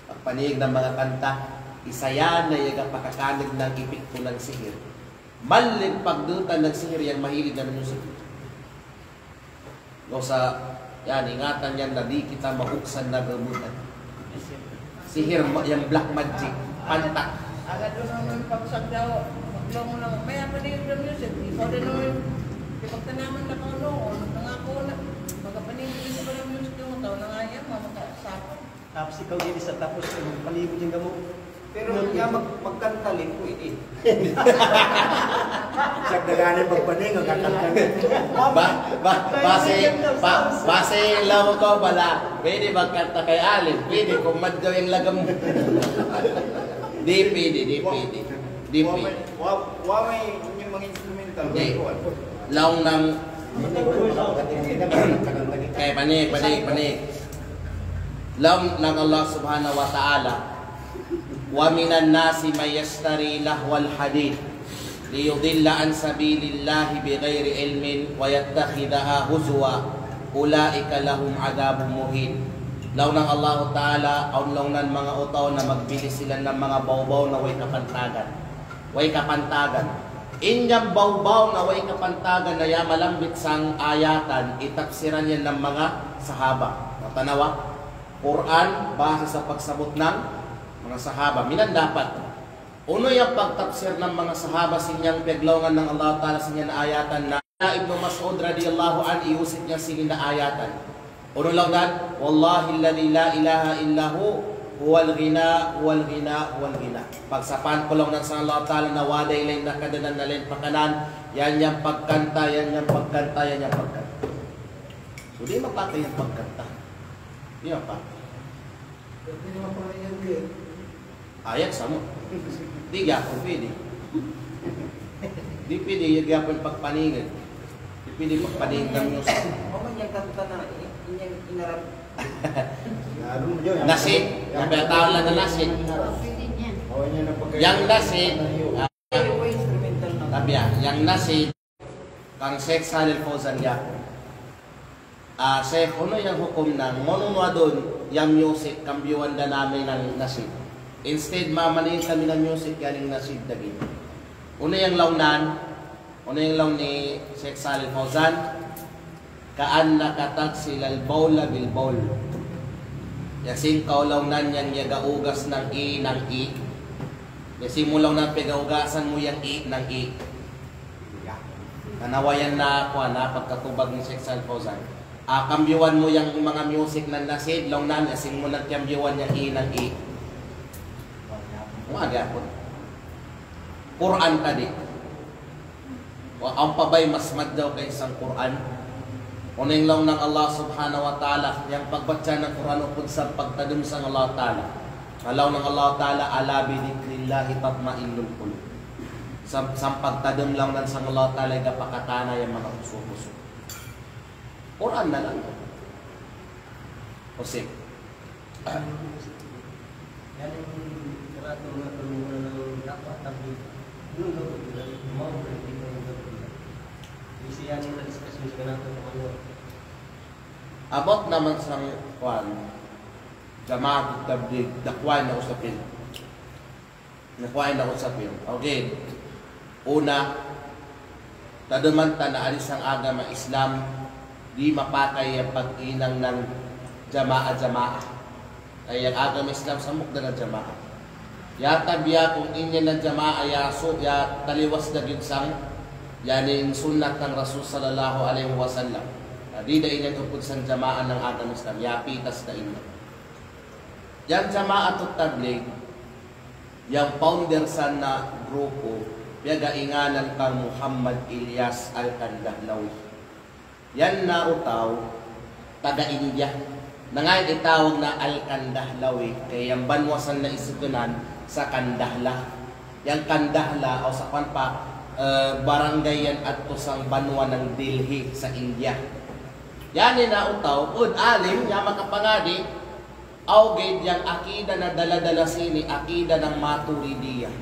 pagpaningig na manga kanta, isa yan na iyaga pakakaneg nang epekto nang sihir. Mallig pagdutan nang sihir yang mahilig na music. Gawa sa, yan, ingatan yan na di' kita mauksan na gamutan. Sihir ma-, yang black magic, pantak. Aga dun ang pagsagdaw, paglaung na, may apa ni yung music, ikaw din, oy. Di pagtanaman na kau, no, nangako na, pagkapaningin sa music yung tao, nangayam, mamakasakot. Tapos ikaw gini sa tapos, eh, magpaningin din kamo. Pero niya mag-, magkanta lin, pwede. Sa dagani pagpaningin, magkanta lin. Ba, ba, base, ba, base law ko bala, pwede magkanta kay Alin, pwede kung madyo yung lagam. Di pwede, di pwede. Di pwede. Wa, wa, wa may yung mga instrumental. Di. Laung nang, kay pani, pani, pani. Laung nang Allah Subhanahu wa Ta'ala, "Wa minan nasi man yashtari lahwal hadith liyudilla an sabilillahi bighairi ilmin wa yattakhidhaha huzwa, ulaika lahum adhabun muhin." Laung nang Allah Ta'ala, awn laung nan manga utaw na magbili sila nang manga bawbaw na way kapantagan. Way kapantagan. In yan bawbaw na way kapantagan na ya malambit sang ayatan, itapsiran yan nang manga sahaba. Matanawa, Qur'an, base sa pagsabut nang manga sahaba. Minan dapat. Unu yan pagtapsir nang manga sahaba sin yan paglaungan nang Allah Ta'ala sin yan ayatan na Ibnu Mas'ud radiyallahu anhu, iusik niya sin yan ayatan. Unu laung nan, "Wallahilladhi la ilaha illa hu, huwal ghina, huwal ghina, huwal ghina." Pagsapan ku laung nan sa Allah Ta'ala na wada'i lain na kadanan na lain pakanan, yan yan pagkanta, yan yan pagkanta, yan yan pagkanta. So, di' mapatey yan pagkanta. Di' mapatey. Ayat sama. Di gapon pwede. Di pwede gapon pagpaningin. Di pwede pagpaningin kang music. Nasyid. Yang pertama na nasyid. Yang nasyid. Tapi ya, yang nasyid. Kang Sheikh Saleh Fauzan gapon. Ah, Sheikh, unu yang hukum na, ngonu nu adon yang music, kambioan da nami nang nasyid. Instead mamaningin kami nang music, yaning nasyid dagi. Unu yang laonan, unu yang laon ni Sheikh Saleh Fauzan, ka'annaka taghsilul bawla bil bawl. Yasin kaw laonan yang iyaga ugas nang i, nang i. Yasin mu laonan pegaugasan mu yang i, nang i. Tanawayan na kuwan na pagkatubag ni Sheikh Saleh Fauzan. Ah, kambioan mu yang manga music nang nasyid, laonan, yasin mu na kambioan yang i, nang i. Wa gapon. Qur'an tadi. Wa, awn pa bay mas maddaw kaysa Qur'an. Unu yang laon nang Allah Subhanahu wa Ta'ala, yang pagbaca nang Qur'an upud sa pagtadem sang Allah Ta'ala. Laon nang Allah Ta'ala, "Ala bi dhikrillahi tatma'innul qulub." Sam-, sampagtadem laonan sang Allah Ta'ala iga pakatana yang manga pusu-pusu. Qur'an na lang. Usip. About naman sang kuwan, Jama'atut Tabligh, dakwah na usapin. Nakwai na usapin. Okay. Una, tademan ta na ari sang agama Islam, di' mapakay yang paghinang nang jamaah-jamaah. Ay, yang agama Islam sampuk dengan jamaah. Ya tabiya' kung inin na jamaah ya su, ya taliwas daging sang, yaning sunnat nang Rasul sallallahu alaihi wasallam. Na, di' da inin upud sang jamaah nang agama Islam, ya pitas da inin. Yang Jama'atut Tabligh, yang founder sana grupu, piyaga inganan kang Muhammad Ilyas Al-Kandahlawi. Yan na o tao, taga India. Nangahin itawag na Al-Kandahlawi, kay yang banwa san na isugnan sa Kandahla. Yang Kandahla, o sa kuwan pa, eh, barangay yan ato sang banwa nang Delhi sa India. Yan na o tao, ud alim, ya makapangadi, Awgid yang akida na dala-dala sini, akida nang Maturidiyyah.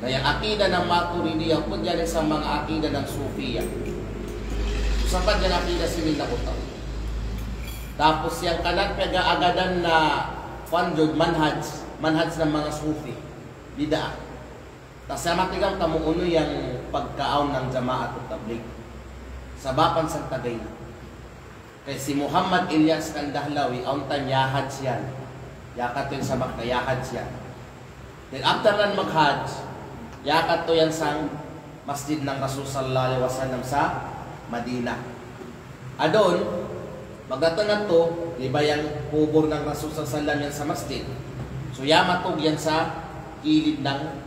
Na yang akida nang Maturidiyyah, pun jadi sa manga akida nang Sufiyyah. Sampay yang akida sini na utang. Tapos yang kanan piyaga agadan na panjud manhaj, manhaj nang manga Sufi. Bid'ah. Tas ya matigam tamu unu yang pagkaawn nang Jama'atut Tabligh. Sabapan sang tagay na. Kay si Muhammad Ilyas Kandahlawi, awn time ya-hajj yan. Yakatun sa Makkah ya-hajj yan. Then after nan mag-hajj, yakatun yan sang masjid nang Rasul sallallahu alaihi wasallam sa Madinah. Adun, pagdatung ato, di' ba yang kubur nang Rasul sallallahu alaihi wasallam yan sa masjid. So, ya matug yan sa kilid nang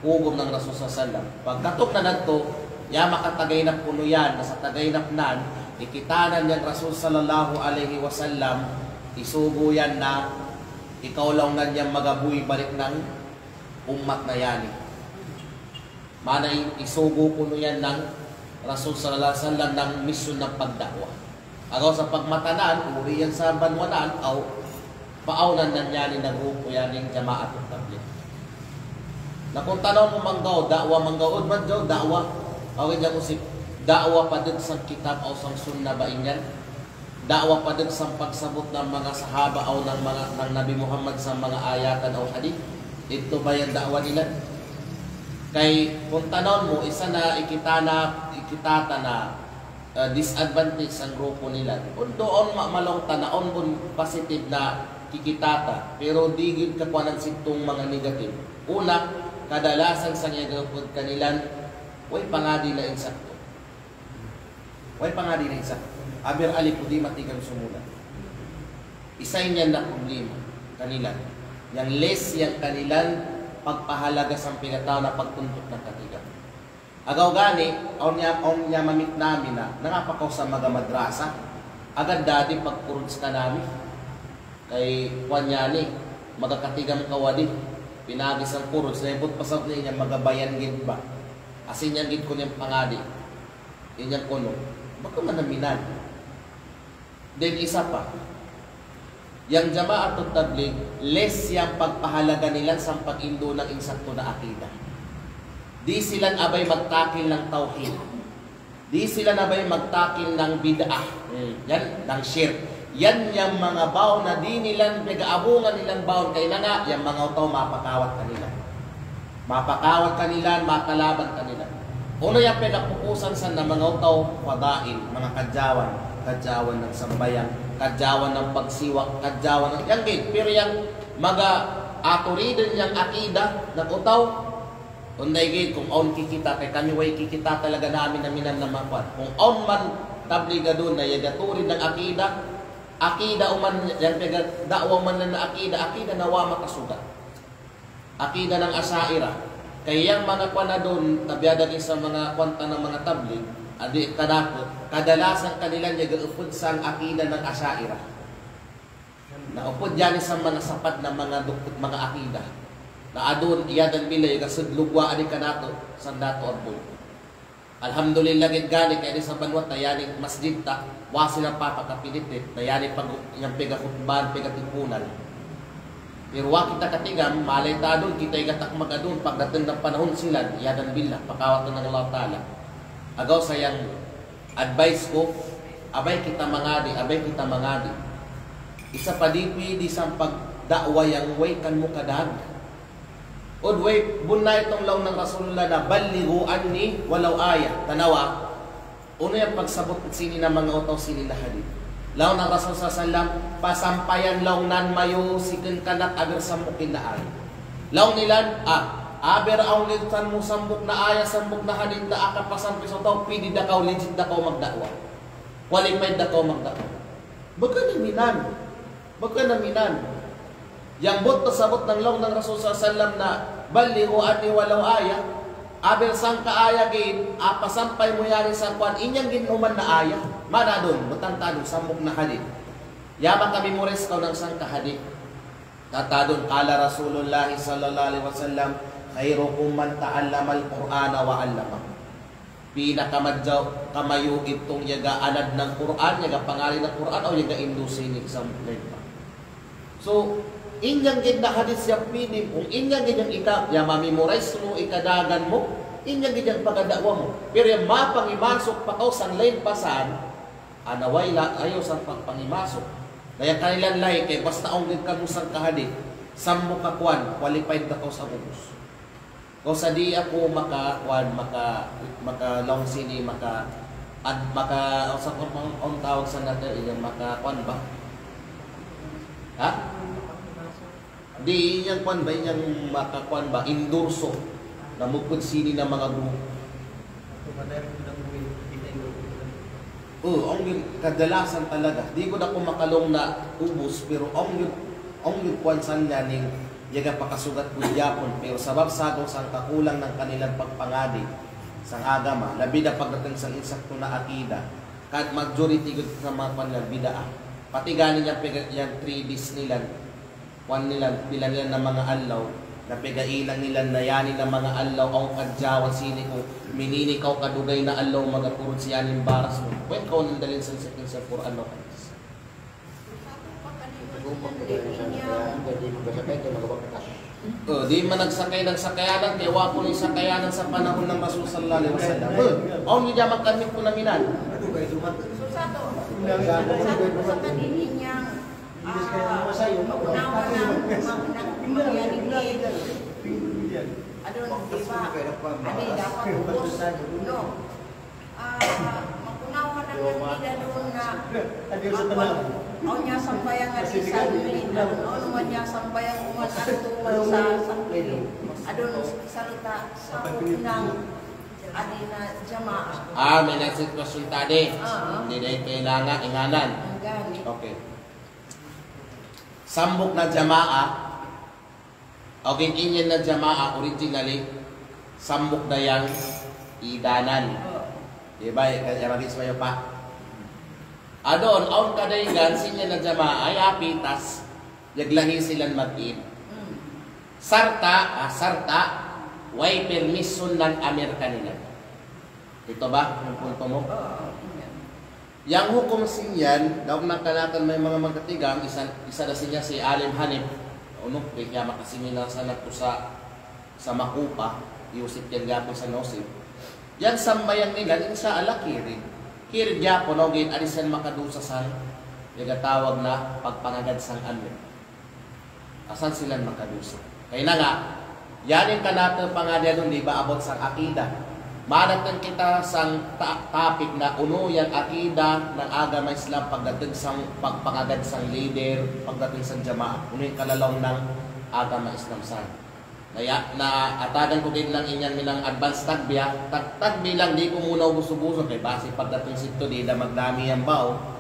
kubur nang Rasul sallallahu alaihi wasallam. Pagkatug na nagto, ya makatagaynap kunu' yan, na sa tagaynapnan, ikitanan yang Rasul sallallahu alaihi wasallam, isugu yan na, ikaw laung nan yang magabuy balik nang ummat na yan. Mana i-, isugu kunu' yan nang Rasul sallallahu alaihi wasallam nang misyon nang pagda'wa. Agaw sa pagmatanan, uri yan sa banwanan, aw paawnan nan yan i na grupu yan ing Jama'atut Tabligh. Na kung tanaw mu manggaw, da'wa manggaw, ud manggaw, da'wa. Aw yan usip, da'wa padug sang kitab aw sang sunnah ba ingen. Da'wa padug sang pagsabut nang manga sahaba aw nang manga, nang Nabi Muhammad sang manga ayatan aw hadith. Itu ba yan da'wa nila. Kay kung tanaw mu, isa na ikita na, ikita ta na eh, disadvantage sang grupu nila. Although awn ma-, malong tana, awn bun positive na kikita ta. Pero di gid kakuanan sintung manga negative. Una, kadalasan sang iyaga upud kanilan, way pangadi na insakto. Way pangadi na insakto. Aber ali pudi matigam sumulat. Isa yan na problema kanilan. Yang less yang kanilan pagpahalaga sang piga tao na pagtuntuk na katigam. Agaw gani, awn niya, awn niya mamit nami na, nangapa kaw sa maga madrasa, agad dadi pagkurus kanami. Kay kuwan iyan i, magakatigam kaw adi. Pinagi sangkurud, sa' but pasal niya magabayan gid ba. Asin iyan gid kunu' pangadi. Iyan kunu'. Baka man aminan. Then isa pa. Yang Jama'atut Tabligh, less yang pagpahalaga nilan sampay pag-indo nang insakto na akida. Di silan abay magtakil nang tawhid. Di silan abay magtakil nang bid'ah. Hmm. Yan, nang shirk. Yan yang manga baun na di nilan, pega'abungan nilan baun kay nanga, yang manga taw mapakawat kanilan. Mapakawat kanilan, makalaban kanilan. Unu yang pega'pupusan san na manga taw, fada'il, manga kadjawan, kadjawan nang sambayang, kadjawan nang pagsiwak, kadjawan nang, yang gid, pero yang maga aturiden yang akida, nang utaw, Unday gid, kung awn kikita, kay kami way kikita talaga na amin-aminan na makuwan. Kung awn man tabligh adun na iyaga turid nang akida, akida uman yang pegda'wa uman na akida, akida na wa makasugat. Akida nang Asha'irah. Kay yang manga kuwan adun, tabiya' daging sa manga kuwan ta nang manga tabligh, adi kanaku, kadalasan kanilan iyaga upud sang akida nang Asha'irah. Na upud iyan i sa manga sapad na manga duk-, manga akida. Na adun, iyadan bilay, iyaga sudlugwa adi kanatu, sandatu abul. Alhamdulillah gid gani, kay di sa banwa ta iyan i masjid ta, wa sila papakapilitit, na iyan i pag-, yang pegakhutbahan, pegatipunan. Pero wa kita katigam, malay ta adun, kita i gatak magadun, pagdating nang panahun silan, iyadan billah, pakawatan nang Allah Ta'ala. Agaw sa yang Advice ku, abay kita mangadi, abay kita mangadi. Isa pa di pwede sang pagda'wa yang way kan mukadag. Ud way, bunnal itong laung nang Rasulullah na, "Ballighu anni walaw ayah." Tanawa, unu yang pagsabut sini na manga utaw sini na hadith. Laung nang Rasul sallallahu alayhi wasallam, pasampayan laung nan mayu si ken kanak aber sambuk na ayah. Laung nilan, ah, aber awn gid kan mu sambuk na ayah, sambuk na hadith na aka pasampay sa utaw, pwede da kaw, legit da kaw magda'wa. Qualified da kaw magda'wa. Baka na minan. Baka na minan. Yang but tasabut nang laung nang Rasul sallallahu alayhi wasallam na, "Ballighu anni walaw ayah." Aber sangka ayah gid, ah, pasampay mu iyan sa kuwan, inyang gin uman na ayah. Mana dun, butang tanu, sambuk na hadith. Ya maka-memorize kaw nang sangka hadith. Tatadun, qala Rasulullah sallallahu alayhi wasallam, "Khairukum man ta'allamal Qur'ana wa 'allamahu." Pinakamadjaw, kamayu itung iyaga anad nang Qur'an, iyaga pangari nang Qur'an, o iyaga indu sini sa lempa. So, inyang gid na hadith yang pwede, kung inyang gid yang ika, ya ma-memorize mu, ikadagan mu, inyang gid yang pagada'wa mu. Pero yang mapangimasuk pa kaw san lempa san, Ana wayla, ayaw san pagpangimasuk. Daya kanilan lay, kay basta awn gid kanu sangka hadith, sambuk ka kuwan, qualified na kaw sa ubus. Kaw sa di' aku maka, kuwan, maka, maka laung sini, maka, ad-, maka, sa kuwan, awn tawag sa nata, iyan, maka, kuwan ba? Ha? Di' inyang kuwan ba, inyang maka kuwan ba, endorso. Na muput sini na manga group. O, awn gid kadalasan talaga. Di' ku da ku makalaung na ubus, pero awn gid, awn gid kuwan san iyan iyaga pakasugat ku iyan pun. Pero sabab sa dong sang kakulang nang kanilan pagpangadi sang agama, labi da pagdating sang insakto na akida. Kad majority gid sa manga kuwan iyan bid'ah. Pati gani iyan pega-, iyan three Ds nilan. Kuwan nilan, bilang nilan na manga allaw, na pegailang nilan na iyan i na manga allaw, awn kadjawan sini ku, minini kaw kadugay na allaw, magakurud si iyan i baras mu. Kuwen kaw nandalin sa, sa, sa Qur'an no hadith. O, di' man nagsakay, nagsakayanan, kay wa' pun i sakayanan sa panahun nang Rasul sallallahu alayhi wasallam. O, awn i jaman kami ku na minan. Susah to. Susah to sa kanini niya. Ah, magunawan na, ma-, na, mangyari ni. Adun, di ba? Adi dapat ubus. No. Ah, magunawan na nga di da dun na. Aw niya sambahayang adi sa amin. Adun, aw niya sambahayang umat atu man sa sakli. Adun, saluta, sabut nang adi na jamaah. Ah, may na sitwasyon tadi. Ah. Hindi na kailangan inganan. Ang gani. Okay. Sambuk na jamaah, o gin inin na jamaah originally, sambuk na yang idanan. Di ba, kaya Arabi sa mayo pa. Adon, awn kadaygan, sinin na jamaah, ay apitas. Yaglahi silan mag-Eid. Sarta', ah, sarta', way permission nang amir kaniyan. Ito ba, yung punto mo? Yang hukum sin iyan, daw na kalatan may mga magkatigang, isa, isa da sin iyan si Alim Hanif, unuk, di kaya makasiminar sa nagtu sa, sa Makupa, Yusip yan gapon sa Nosip. Yang sambayang nila, insya Allah, kirid. Kirid gapon, ogaid, adi silan makadusa sang, igatawag na, pagpangagad sang amir. Asal silan makadusa. Kaya na nga, yan in kanata'ng pangadian di ba about sang akida. Madaten kita sang ta-, topic na unu yang akida nang agama Islam pagdaten sang pagpangagad sang leader, pagdaten sang jamaah. Unu in kalalaw nang agama Islam san. Na ya, na atagan ku gid nang inyan minang advance tagbiya, tag-, tagbi lang di ku muna ubus-ubusun, kay basi pagdaten sito di da magdami yang bao.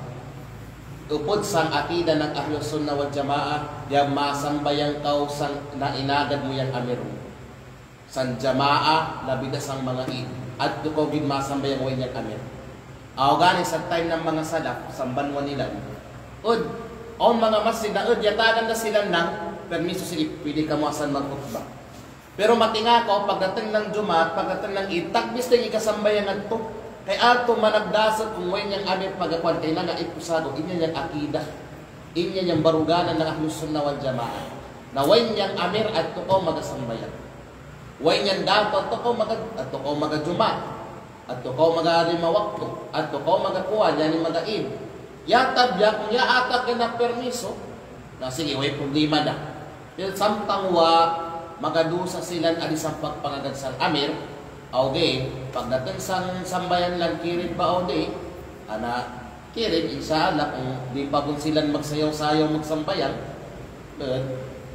Upod sang akida nang Ahlus Sunnah wal Jamaah, yang masambayang kaw sang na inagad mu yang amir mu. Sang jamaah, labi da sang mga Eid. Adto kaw gid masambayang way niyang amir. Aw gani sa time nang mga salaf, sang banwa nila. Ud, awn mga masjid na ud, yatagan da sila nang, permiso, sige, pwede kamu asan magkhutbah. Pero matinga kaw, pagdating nang Jumaat, pagdating nang Eid, takbis ting ikasambayang adto. Kay adto managdaseg kung way niyang amir pagakuan, kay nanga ito sago, inya niyang akida. Inya niyang baruganan nang Ahlus Sunnah wal Jamaah. Na way niyang amir, adto kaw magasambayang. Way niyang dato, adto kaw maga-, adto kaw magajumaat. Adto kaw maga lima waktu, adto kaw magakuan, yan i maga-Eid. Yatab ya, kung ya atag na permiso, na sige, way problema da. Dahil sampang wa, magadusa silan adi sang pagpangagad sang amir, aw ga'i, pagdating sang sambayan lan kirid ba aw di, ana, kirid, insya Allah, kung di pa pun silan magsayaw-sayaw magsambayan, eh,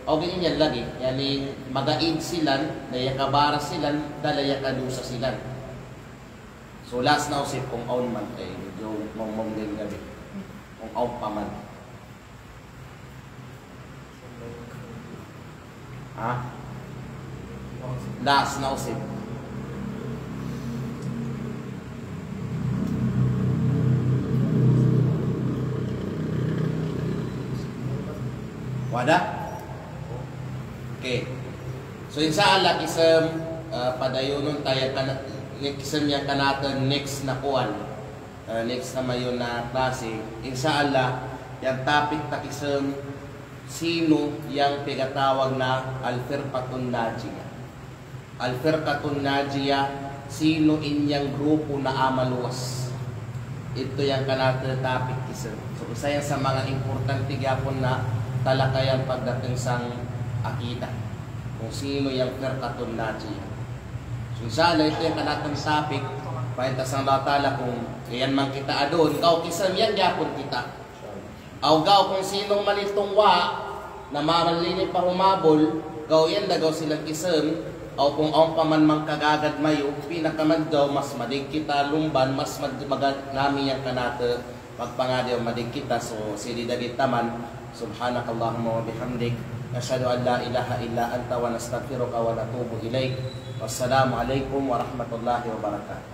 aw ga'i, inyan lagi, yan i maga-Eid silan, daya kabara silan, dala ya kadusa silan. So, last na usip kung awn man, kay medyo mongmong din gabi. Kung awn pa man. Ha? Last na usip. Wada? Okay. So, insya Allah, kisem, ah, padayunon ta yang kana-, kisem yang kanata'ng next na kuan. Ah, next na mayon na klase. Insya Allah, yang topic ta kisem, sino yang pigatawag na Al-Firqatun Najiyah. Al-Firqatun Najiyah, sino in yang grupo na a'a maluwas. Ito yang kanata'ng topic kisem. So, isa yan sa mga importante gihapon na talakayan pagdating sang akida. Kung sino yang Firqatun Najiyah. So, insya Allah, ito yang kanata'ng topic, pahinta sang Allah Ta'ala kung iyan man kita adun, gaw kisem yan gihapon kita. Aw gaw kung sino man itung wa, na mamalini pa humabol, gaw iyan da gaw silan kisem, aw kung awn pa man mangkagagad mayo, pinakamadjaw, mas madig kita lumban, mas mad-, maga-, nami yang kanata'ng pagpangadi aw madig kita, so, sidi dagi taman. Subhanakallahumma wa bihamdik, nashhadu an la ilaha illa anta wa nastaghfiruka wa natubu ilaik. Wassalamu alaikum warahmatullahi wabarakatuh.